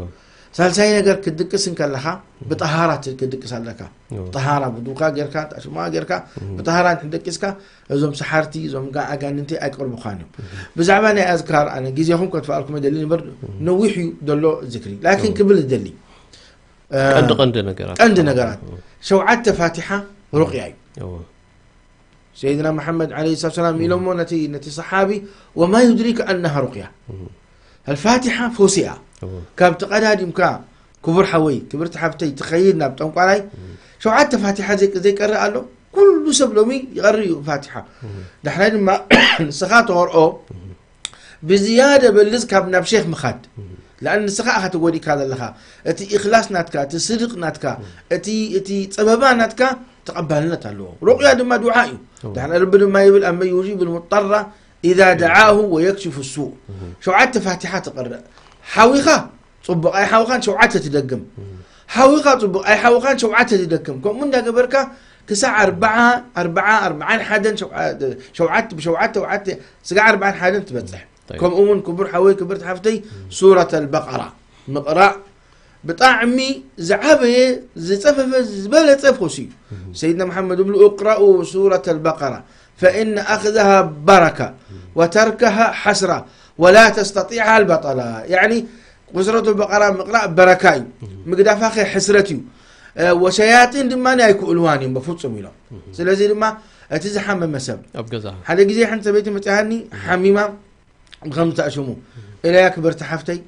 ሳልሳይ ነገር ክትድቅስ እንከለኻ ብጠሃራ ት-፣ ክትድቅስ ኣለካ። እወ። ጠሃራ ብዱካ ጌርካ፣ ጣሽማ ጌርካ፣ እም። ብጠሃራ እንድሕር ደቂስካ፣ እዞም ሰሓርቲ፣ እዞም ጋ-፣ ኣጋንንቲ ኣይቀርቡኻን እዮም። እም። ብዛዕባ ናይ ኣዝካር ኣነ ግዜኹም ከጥፍኣልኩም ኣይደልን እምበር፣ እም። ነዊሕ እዩ ዘሎ ዝክሪ። ላኪን እወ። ክብል ዝደሊ፣ ቀንዲ ቀንዲ ነገራት ቀንዲ ነገራት ሸውዓተ ፋቲሓ ሩቕያ እዩ። ሰይድና መሓመድ ዓለይሂ ሰላቱ ሰላም ኢሎሞ ነቲ ነቲ ሰሓቢ፣ ወማ ዩድሪከ ኣነሃ ሩቅያ። ኣልፋቲሓ ፈውሲ እያ። ካብቲ ቀዳዲምካ ክቡር ሓወይ ክብርቲ ሓፍተይ ትኸይድ ናብ ጠንቋላይ ሸውዓተ ፋቲሓ ዘይቀርእ ኣሎ? ኩሉ ሰብ ሎሚ ይቐርእ እዩ ፋቲሓ። ዳሕራይ ድማ ንስኻ ተቐርኦ ብዝያደ በልጽ ካብ ናብ ሼክ ምኻድ። ለኣን ንስኻ ኢኻ ተጎዲእካ ዘለኻ። እቲ ኢኽላስ ናትካ፣ እቲ ስድቅ ናትካ፣ እቲ እቲ ጸበባ ናትካ ተቐባልነት ኣለዎ። ሩቕያ ድማ ዱዓ እዩ። ድሓን ረቢ ድማ ይብል ኣመ ዩጂቡ ልሙጠራ ኢዛ ደዓሁ ወየክሽፉ ሱእ። ሸውዓተ ፋቲሓ ትቕርእ። ሓዊኻ ጽቡቕ ኣይሓውኻን ሸውዓተ ትደግም። ሓዊኻ ጽቡቕ ኣይሓውኻን ሸውዓተ ትደግም። ከምኡ እንዳገበርካ ክሳዕ ኣርብዓ ኣርብዓ ኣርብዓን ሓደን ሸውዓተ ብሸውዓተ ሸውዓተ ስጋዕ ኣርብዓን ሓደን ትበጽሕ። ከምኡ እውን ክቡር ሓወይ ክብርቲ ሓፍተይ ሱረት ኣልበቀራ ምቕራእ ብጣዕሚ ዝዓበየ ዝጸፈፈ ዝበለጸ ፈውሲ እዩ። ሰይድና መሓመድ እብሉ እቅረኡ ሱረት ኣልበቀራ ፈኢነ ኣኽዘሃ በረካ ወተርከሃ ሓስራ ወላ ተስተጢዕሃ ኣልበጠላ። ያዕኒ ሱረት ኣልበቀራ ምቕራእ በረካ እዩ፣ ምግዳፋኸ ሕስረት እዩ። ወሸያጢን ድማ ኣይክእልዋን እዮም በፍጹም ኢሎም። ስለዚ ድማ እቲ ዝሓመመ ሰብ ኣብ ገዛ ሓደ ግዜ ሓንቲ ሰበይቲ መፅያሃኒ ሓሚማ ብኸም ተኣሽሙ ኢለያ ክብርቲ ሓፍተይ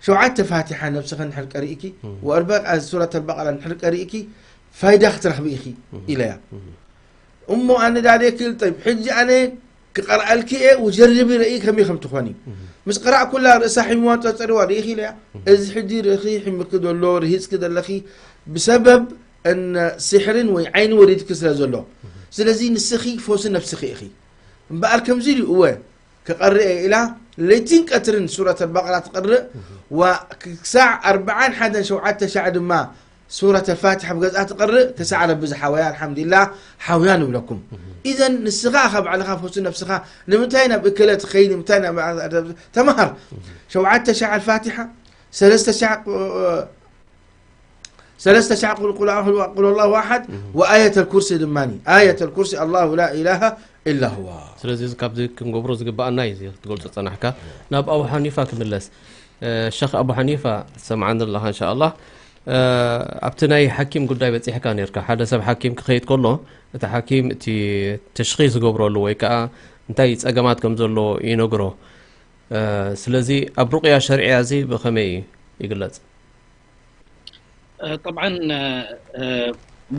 ሸውዓተ ፋቲሓ ነብስኸ እንድሕር ቀሪእኪ ወእርበ ሱረት ኣልበቀራ እንድሕር ቀሪእኪ ፋይዳ ክትረኽቢ ኢኺ ኢለያ። እሞ ኣነ ዳደ ክል ጠይብ ሕጂ ኣነ ክቐርኣልኪ እየ ውጀርቢ ረኢ ከመይ ከም ትኾኒ ምስ ቅራእ ኩላ ርእሳ ሒምዋን ጸርጸርዋ ርኢኺ ኢለያ። እዚ ሕጂ ርእኺ ሒምኪ ዘሎ ርሂጽኪ ዘለኺ ብሰበብ እን ስሕርን ወይ ዓይኒ ወሪድኪ ስለ ዘሎ ስለዚ ንስኺ ፈውሲ ነብስኺ ኢኺ። እምበኣር ከምዚ ኢሉ እወ ክቐርእ እየ ኢላ ለይቲን ቀትርን ሱረት ኣልበቀራ ትቐርእ ወክሳዕ ኣርብዓን ሓደን ሸውዓተ ሻዕ ድማ ሱረት ኣልፋቲሓ ብገዝኣ ትቐርእ ክሳዕ ረቢ ዝሓወያ ኣልሓምዱሊላህ ሓውያ ንብለኩም። ኢዘን ንስኻ ኢኻ ባዕልኻ ፈውሲ ነብስኻ ንምንታይ ናብ እከለ ትኸይድ ንምንታይ ናብ ተምሃር ሸውዓተ ሻዕ ኣልፋቲሓ ሰለስተ ሻዕ ሰለስተ ሻዕ ቁል ቁል ኣላሁ ኣሓድ ወኣየት ኣልኩርሲ ድማ ኣየት ኣልኩርሲ ኣላሁ ላ ኢላሃ ኢላ ሁዋ። ስለዚ እዚ ካብዚ ክንገብሮ ዝግባኣና እዩ እዚ ክትገልጾ ጸናሕካ። ናብ ኣቡ ሓኒፋ ክምለስ። ሸኽ ኣቡ ሓኒፋ ትሰምዓኒ ኣለኻ እንሻ ኣላህ። ኣብቲ ናይ ሓኪም ጉዳይ በጺሕካ ነርካ። ሓደ ሰብ ሓኪም ክኸይድ ከሎ እቲ ሓኪም እቲ ተሽኺስ ዝገብረሉ ወይ ከዓ እንታይ ጸገማት ከም ዘሎ ይነግሮ። ስለዚ ኣብ ሩቕያ ሸርዕያ እዚ ብኸመይ እዩ ይግለጽ? ጠብዓን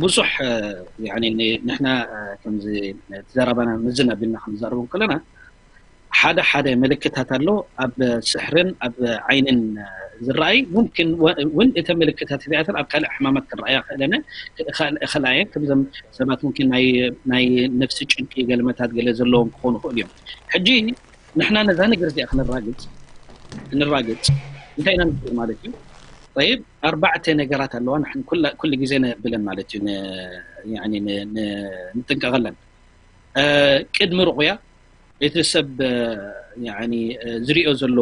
ብዙሕ ንሕና ከምዚ እቲ ዘረባና ምዝን ኣቢልና ክንዛረቡ ከለና ሓደ ሓደ ምልክታት ኣሎ ኣብ ስሕርን ኣብ ዓይንን ዝረኣይ ሙምክን እውን እተ ምልክታት እዚኣተን ኣብ ካልእ ሕማማት ክረኣያ ክእለነ ክእላየን ከምዞም ሰባት ሙምኪን ናይ ነፍሲ ጭንቂ ገለመታት ገለ ዘለዎም ክኾኑ ይኽእሉ እዮም። ሕጂ ንሕና ነዛ ነገር እዚኣ ክንራግጽ ክንራግጽ እንታይ ኢና ንብል ማለት እዩ? ጠይብ ኣርባዕተ ነገራት ኣለዋ ንሕን ኩሉ ግዜ ነብለን ማለት እዩ ንጥንቀቐለን። ቅድሚ ሩቕያ እቲ ሰብ ዝሪኦ ዘሎ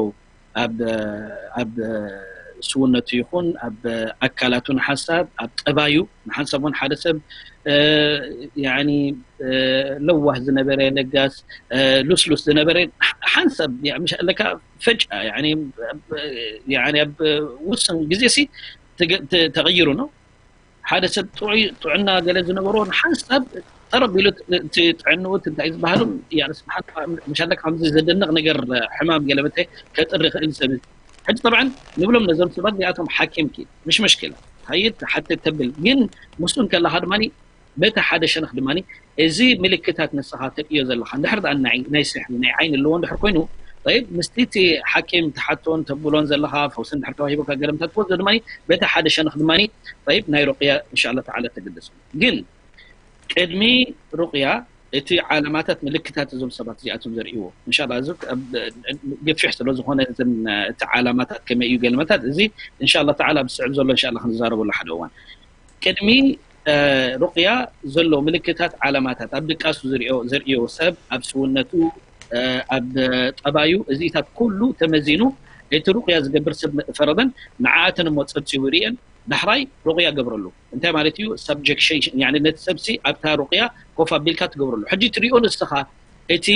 ኣብ ኣብ ስውነቱ ይኹን ኣብ ኣካላቱ ንሓንሳብ ኣብ ጠባዩ ንሓንሳብ እውን ሓደ ሰብ ያኒ ለዋህ ዝነበረ ለጋስ ሉስሉስ ዝነበረ ሓንሳብ ምሽ ኣለካ ፈጅኣ ኣብ ውስን ግዜ ሲ ተቐይሩ ነው ሓደ ሰብ ጥዑይ ጥዕና ገለ ዝነበሮ ንሓንሳብ ጠረብ ኢሉ እቲ ጥዕንኡ እንታይ ዝበሃሉ ምሻለ ከምዚ ዘደንቕ ነገር ሕማም ገለ መተ ከጥሪ ይኽእል ሰብ ሕጂ ጠብዓን ንብሎም ነዞም ሰባት እዚኣቶም ሓኪም ኪድ ምሽ መሽኪላ ሃይድ ሓትት ተብል ግን ምስኡ እንከለኻ ድማ በቲ ሓደ ሸነኽ ድማ እዚ ምልክታት ንስኻ ተርእዮ ዘለኻ እንድሕር ደኣ ናይ ናይ ስሕሪ ናይ ዓይኒ ኣለዎ እንድሕር ኮይኑ ይብ ምስቲ እቲ ሓኪም ትሓቶን ተብሎን ዘለኻ ፈውሲ እንድሕር ተዋሂቦካ ገለምታት ትወስዶ ድማ በቲ ሓደ ሸነኽ ድማ ይብ ናይ ሩቅያ እንሻላ ተዓላ ተገደሱ ግን ቅድሚ ሩቅያ እቲ ዓላማታት ምልክታት እዞም ሰባት እዚኣቶም ዘርእዎ እንሻላ እዚ ገፊሕ ስለ ዝኾነ እቲ ዓላማታት ከመይ እዩ ገለመታት እዚ እንሻላ ተዓላ ብስዕብ ዘሎ እንሻላ ክንዛረበሉ ሓደ እዋን ቅድሚ ሩቅያ ዘሎ ምልክታት ዓላማታት ኣብ ድቃሱ ዘርእዮ ሰብ ኣብ ስውነቱ ኣብ ጠባዩ እዚታት ኩሉ ተመዚኑ እቲ ሩቅያ ዝገብር ሰብ ፈረደን ንዓኣተን እሞ ጸብጺቡ ርእየን ዳሕራይ ሩቅያ ገብረሉ እንታይ ማለት እዩ subjection ነቲ ሰብሲ ኣብታ ሩቅያ ኮፍ ኣቢልካ ትገብረሉ ሕጂ ትሪኦ ንስኻ እቲ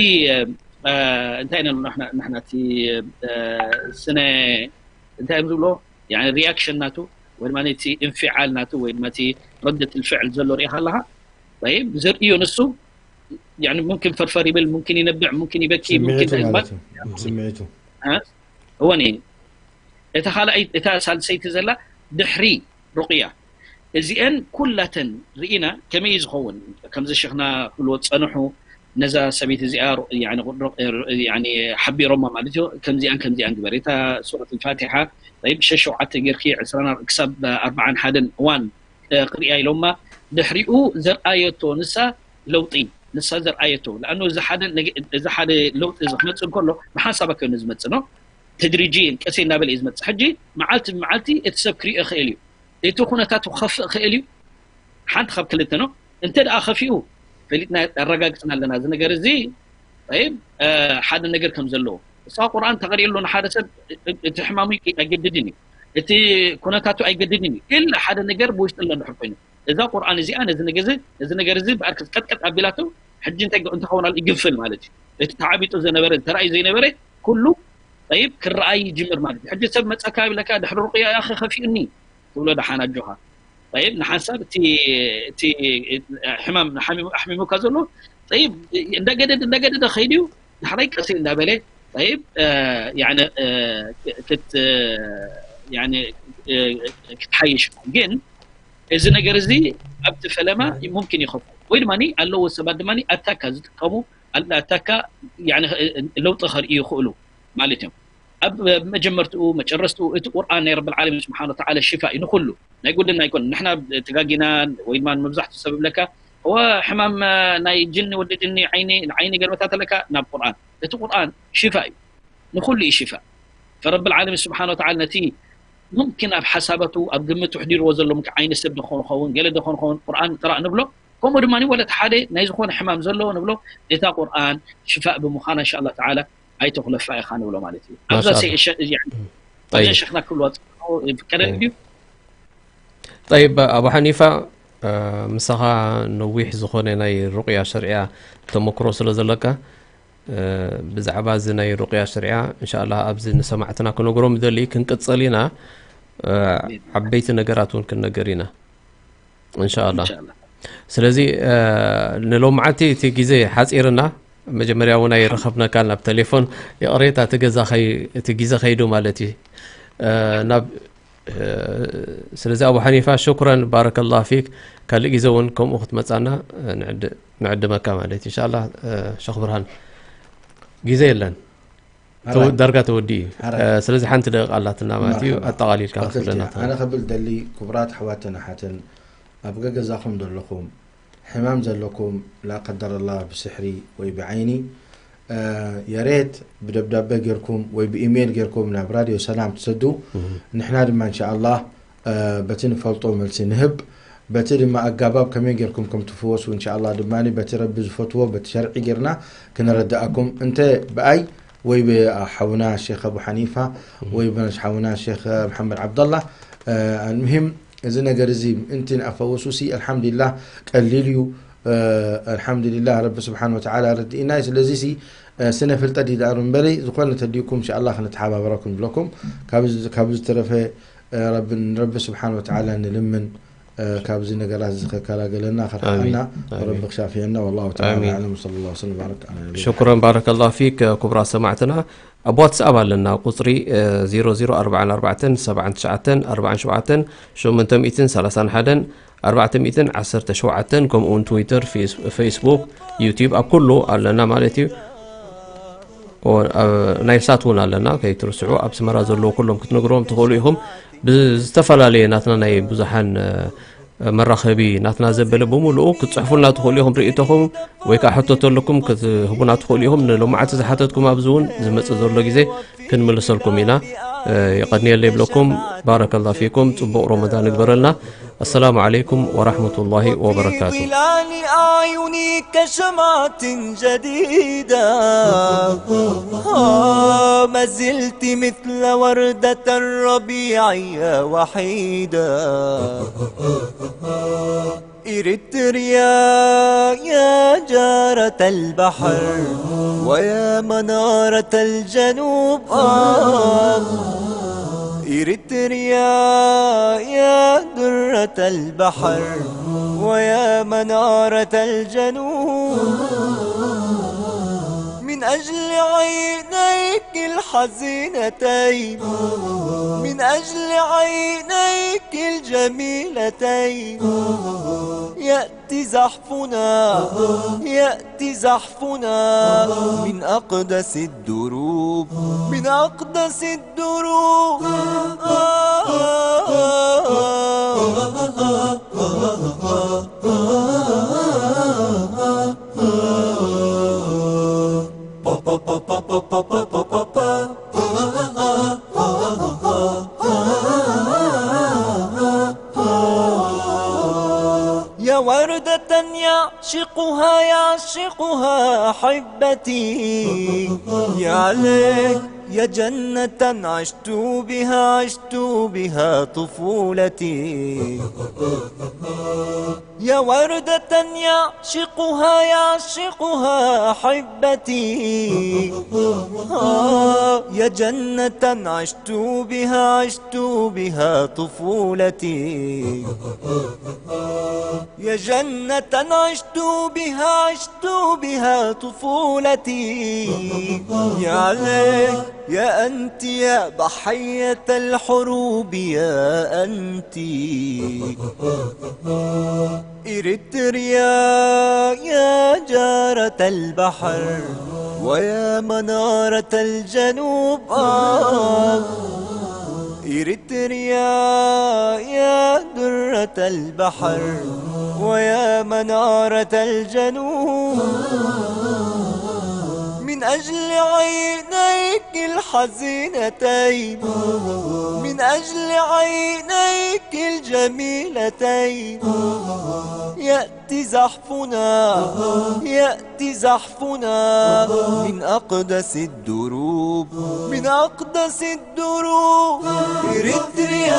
እንታይ ኢና ንሕና እቲ ስነ እንታይ እዮም ዝብሎ reaction ናቱ ወይ ድማ እቲ እንፊዓል ናቱ ወይ ድማ እቲ ረደት ልፍዕል ዘሎ ርኢኻ ኣለኻ። ይብ ዘርእዮ ንሱ ሙምኪን ፈርፈር ይብል፣ ሙምኪን ይነብዕ፣ ሙምኪን ይበኪ፣ ሙምኪን ስምዒቱ ይማል ማለት እዩ። ስምዒቱ እወን እዩ። እታ ካልኣይ እታ ሳልሰይቲ ዘላ ድሕሪ ሩቅያ እዚአን ኩላተን ርኢና ከመይ እዩ ዝኸውን? ከምዚ ሸኽና ክብልዎ ዝጸንሑ ነዛ ሰበይቲ እዚኣ ሩ- ያኒ ሩ- ያኒ ሓቢሮማ ማለት እዩ። ከምዚኣን ከምዚኣን ግበር እታ ሱረት ፋቲሓ ይ ሸሸውዓተ ጌርኪ ዕስራና ክሳብ ኣርባዓን ሓደን እዋን እ፣ ክሪኣ ኢሎማ። ድሕሪኡ ዘርኣየቶ ንሳ ለውጢ ንሳ ዘርኣየቶ ለኣኑ እዚ ሓደ ነገ- እዚ ሓደ ለውጢ እዚ ክመፅእ እንከሎ ብሓንሳብ ኣከነ ዝመፅእ ነው። ተድሪጂ ቀስ እናበለ እዩ ዝመፅእ። ሕጂ መዓልቲ ብመዓልቲ እቲ ሰብ ክሪኦ ይኽእል እዩ። እቲ ኩነታቱ ክኸፍእ ይኽእል እዩ። ሓንቲ ካብ ክልተ ነው። እንተ ደኣ ከፊኡ ፈሊጥና ኣረጋግፅና ኣለና እዚ ነገር እዚ። ጠይብ፣ እ፣ ሓደ ነገር ከም ዘለዎ እሳ ቁርኣን ተቐሪእሉ ንሓደ ሰብ እ- እቲ ሕማሙ ኣይገድድን እዩ። እቲ ኩነታቱ ኣይገድድን እዩ። ኢላ ሓደ ነገር ብውሽጢ ኣሎ እንድሕር ኮይኑ እዛ ቁርኣን እዚኣ ነዚ ነገር እዚ ነዚ ነገር እዚ ብኣር ክትቀጥቀጥ ኣቢላቶ ሕጂ እንታይ እንተኸውን ኣሎ ይግፍል ማለት እዩ። እቲ ተዓቢጡ ዝነበረ ተራእዩ ዘይነበረ ኩሉ ጠይብ ክረኣይ ይጅምር ማለት እዩ። ሕጂ ሰብ መፀካ ይብለካ ድሕሪ ሩቅያ ያኸ ከፊኡኒ ትብሎ ደሓን ኣጆኻ። ጠይብ ንሓንሳብ እቲ እቲ ሕማም ሓሚሙ- ኣሕሚሙካ ዘሎ ጠይብ እንዳገደደ እንዳገደደ ከይድዩ ዳሕራይ ቀስ እንዳበለ ጠይብ እ፣ ያኒ እ፣ ክት ያኒ እ፣ ክትሓይሽ ግን እዚ ነገር እዚ ኣብቲ ፈለማ ሙምኪን ይኸፉ ወይ ድማ ኣለዎ ሰባት ድማ ኣታካ ዝጥቀሙ ኣታካ ያኒ ለውጢ ከርእዩ ይኽእሉ ማለት እዮም። ኣብ መጀመርትኡ መጨረስትኡ እቲ ቁርኣን ናይ ረብል ዓለሚን ስብሓን ወተዓላ ሽፋ እዩ ንኩሉ ናይ ጉድልና ኣይኮን። ንሕና ተጋጊና ወይ ድማ መብዛሕትኡ ሰብ ይብለካ እወ ሕማም ናይ ጅኒ ወዲ ጅኒ ዓይኒ ዓይኒ ገርበታት ኣለካ ናብ ቁርኣን እቲ ቁርኣን ሽፋ እዩ ንኩሉ እዩ ሽፋ። ፈረብል ዓለሚን ስብሓን ወተዓላ ነቲ ሙምኪን ኣብ ሓሳባቱ ኣብ ግምቱ ኣሕዲርዎ ዘሎ ምክ ዓይኒ ሰብ ደኾን ኸውን ገለ ደኾን ኸውን ቁርኣን ቅራእ ንብሎ። ከምኡ ድማ ወለት ሓደ ናይ ዝኾነ ሕማም ዘለዎ ንብሎ። እታ ቁርኣን ሽፋእ ብምዃና እንሻ ኣላ ተዓላ ኣይተኹለፋ ኢኻ ንብሎ ማለት እዩ። ኣብዛ ማሻኣላ። ሰ- ሸ- እዚኣ ጠይብ። ሸኽና ክብልዋ ዝኽእሉ ፍቀደልኒ ድዩ? ጠይብ ኣቡ ሓኒፋ እ፣ ምሳኻ ነዊሕ ዝኾነ ናይ ሩቅያ ሸርዕያ ተመክሮ ስለ ዘለካ እ፣ ብዛዕባ እዚ ናይ ሩቅያ ሸርዕያ እንሻላ ኣብዚ ንሰማዕትና ክነግሮም ይደሊ። ክንቅፅል ኢና። እ፣ ዓበይቲ ነገራት እውን ክንነገር ኢና እንሻላ። ኢንሻላህ። ስለዚ እ፣ ንሎምዓቲ እቲ ግዜ ሓፂርና መጀመርያ እውን ኣይረኸብነካ ናብ ቴሌፎን ይቕሬታ እቲ ገዛ ከይ- እቲ ግዜ ከይዱ ማለት እዩ እ፣ ናብ እ፣ ስለዚ ኣቡ ሓኒፋ ሽኩረን ባረከላ ፊክ ካልእ ግዜ እውን ከምኡ ክትመፃና እ፣ ንዕድ- ንዕድመካ ማለት እዩ። እንሻላ እ፣ ሸኽ ብርሃን ግዜ የለን ተወ- ሓራይ። ዳርጋ ተወዲ እዩ ሓራይ። እ፣ ስለዚ ሓንቲ ደቂቃ ኣላትና ማለት እዩ መርሓባ። ኣጠቃሊልካ ቀተልቲ፣ ክትብለና ኣነ ከብል ደሊ ክቡራት ኣሕዋትን ኣሓትን ኣብ ገገዛኹም ዘለኹም ሕማም ዘለኩም ላ ቀደር ኣላ ብስሕሪ ወይ ብዓይኒ እ፣ የሬት ብደብዳበ ጌርኩም ወይ ብኢሜይል ጌርኩም ናብ ራድዮ ሰላም ትሰዱ። ንሕና ድማ እንሻ ኣላህ እ፣ በቲ ንፈልጦ መልሲ ንህብ። በቲ ድማ ኣጋባብ ከመይ ጌርኩም ከም ትፍወሱ እንሻ ኣላህ ድማ በቲ ረቢ ዝፈትዎ በቲ ሸርዒ ጌርና ክነረድኣኩም እንተ ብኣይ ወይ ብሓውና ሼክ ኣቡ ሓኒፋ ወይ ብሓውና ሼክ መሓመድ ዓብደላ እ፣ ኣልሙሂም እዚ ነገር እዚ ምእንቲ ንኣፈወሱ ሲ ኣልሓምዱሊላህ ቀሊል እዩ። እ፣ ኣልሓምዱሊላህ ረቢ ስብሓን ወተዓላ ረድእና እዩ። ስለዚ ሲ እ፣ ስነ ፍልጠት ይድኣር እምበሪ ዝኾነ ተድዩኩም እንሻ ኣላህ ክንተሓባበረኩም ንብለኩም። ካብ- ካብ ዝተረፈ እ፣ ረቢ ንረቢ ስብሓን ወተዓላ ንልምን እ፣ ካብዚ ነገራት እዚ ከከላገለና ከርሓና ኣሚን። ረቢ ክሻፍየና። ወላሁ ተዓላ ኣሚን። ኣዕለም። ወሰለ ላሁ ወሰለም ወባረክ ዓላ ነቢይና ሽኩረን ባረከላሁ ፊክ ክቡራት ሰማዕትና። ኣብ ዋትስኣፕ ኣለና ቁፅሪ እ፣ ዜሮ ዜሮ ኣርባዓን ኣርባዕተን ሰብዓን ትሽዓተን ኣርባዓን ሸውዓተን ሸሞንተ ሚእትን ሰላሳን ሓደን ኣርባዕተ ሚእትን ዓሰርተ ሸውዓተን ከምኡ እውን ትዊተር ፌስ- ፌስቡክ ዩቲዩብ ኣብ ኩሉ ኣለና ማለት እዩ። ኦ፣ ኣብ ናይ ሳት እውን ኣለና ከይትርስዑ ኣብ ስመራ ዘለዉ ኩሎም ክትነግሮም ትኽእሉ ኢኹም። ብዝተፈላለየ ናትና ናይ ብዙሓን እ፣ መራኸቢ ናትና ዘበለ ብምሉኡ ክትፅሕፉልና ትኽእሉ ኢኹም ርእቶኹም ወይ ከዓ ሕቶ ተለኩም ክትህቡና ትኽእሉ ኢኹም። ንሎማዓቲ ዝሓተትኩም ኣብዚ እውን ዝመፅእ ዘሎ ግዜ ክንምልሰልኩም ኢና። እ፣ የቐንየለ ይብለኩም። ባረከላ ፊኩም። ፅቡቕ ረመዳን ይግበረልና። ኣሰላሙ ዓለይኩም ወራሕመቱላሂ ወበረካቱ። ظلال أعيني كشمعة جديدة. آه، ما زلت مثل وردة الربيع يا وحيدة. إريتريا يا جارة البحر ويا منارة الجنوب. آه. إريتريا، يا درة البحر ويا منارة الجنوب، من أجل عينيك الحزينتين، من أجل عينيك الجميلتين، يأتي زحفنا، يأتي زحفنا من أقدس الدروب، من أقدس الدروب. يا وردة يعشقها، يعشقها أحبتي، يا ليت، يا جنة عشت بها، عشت بها طفولتي. يا وردة يعشقها، يعشقها أحبتي، آه، يا جنة عشت بها، عشت بها طفولتي. يا جنة عشت بها، عشت بها طفولتي. يا ليت، يا أنت يا ضحية الحروب، يا أنت. إريتريا، يا جارة البحر ويا منارة الجنوب، آه. إريتريا، يا درة البحر ويا منارة الجنوب، من أجل عينيك الحزينتين، من أجل عينيك الجميلتين، يأتي زحفنا، يأتي زحفنا من أقدس الدروب، من أقدس الدروب. إريتريا،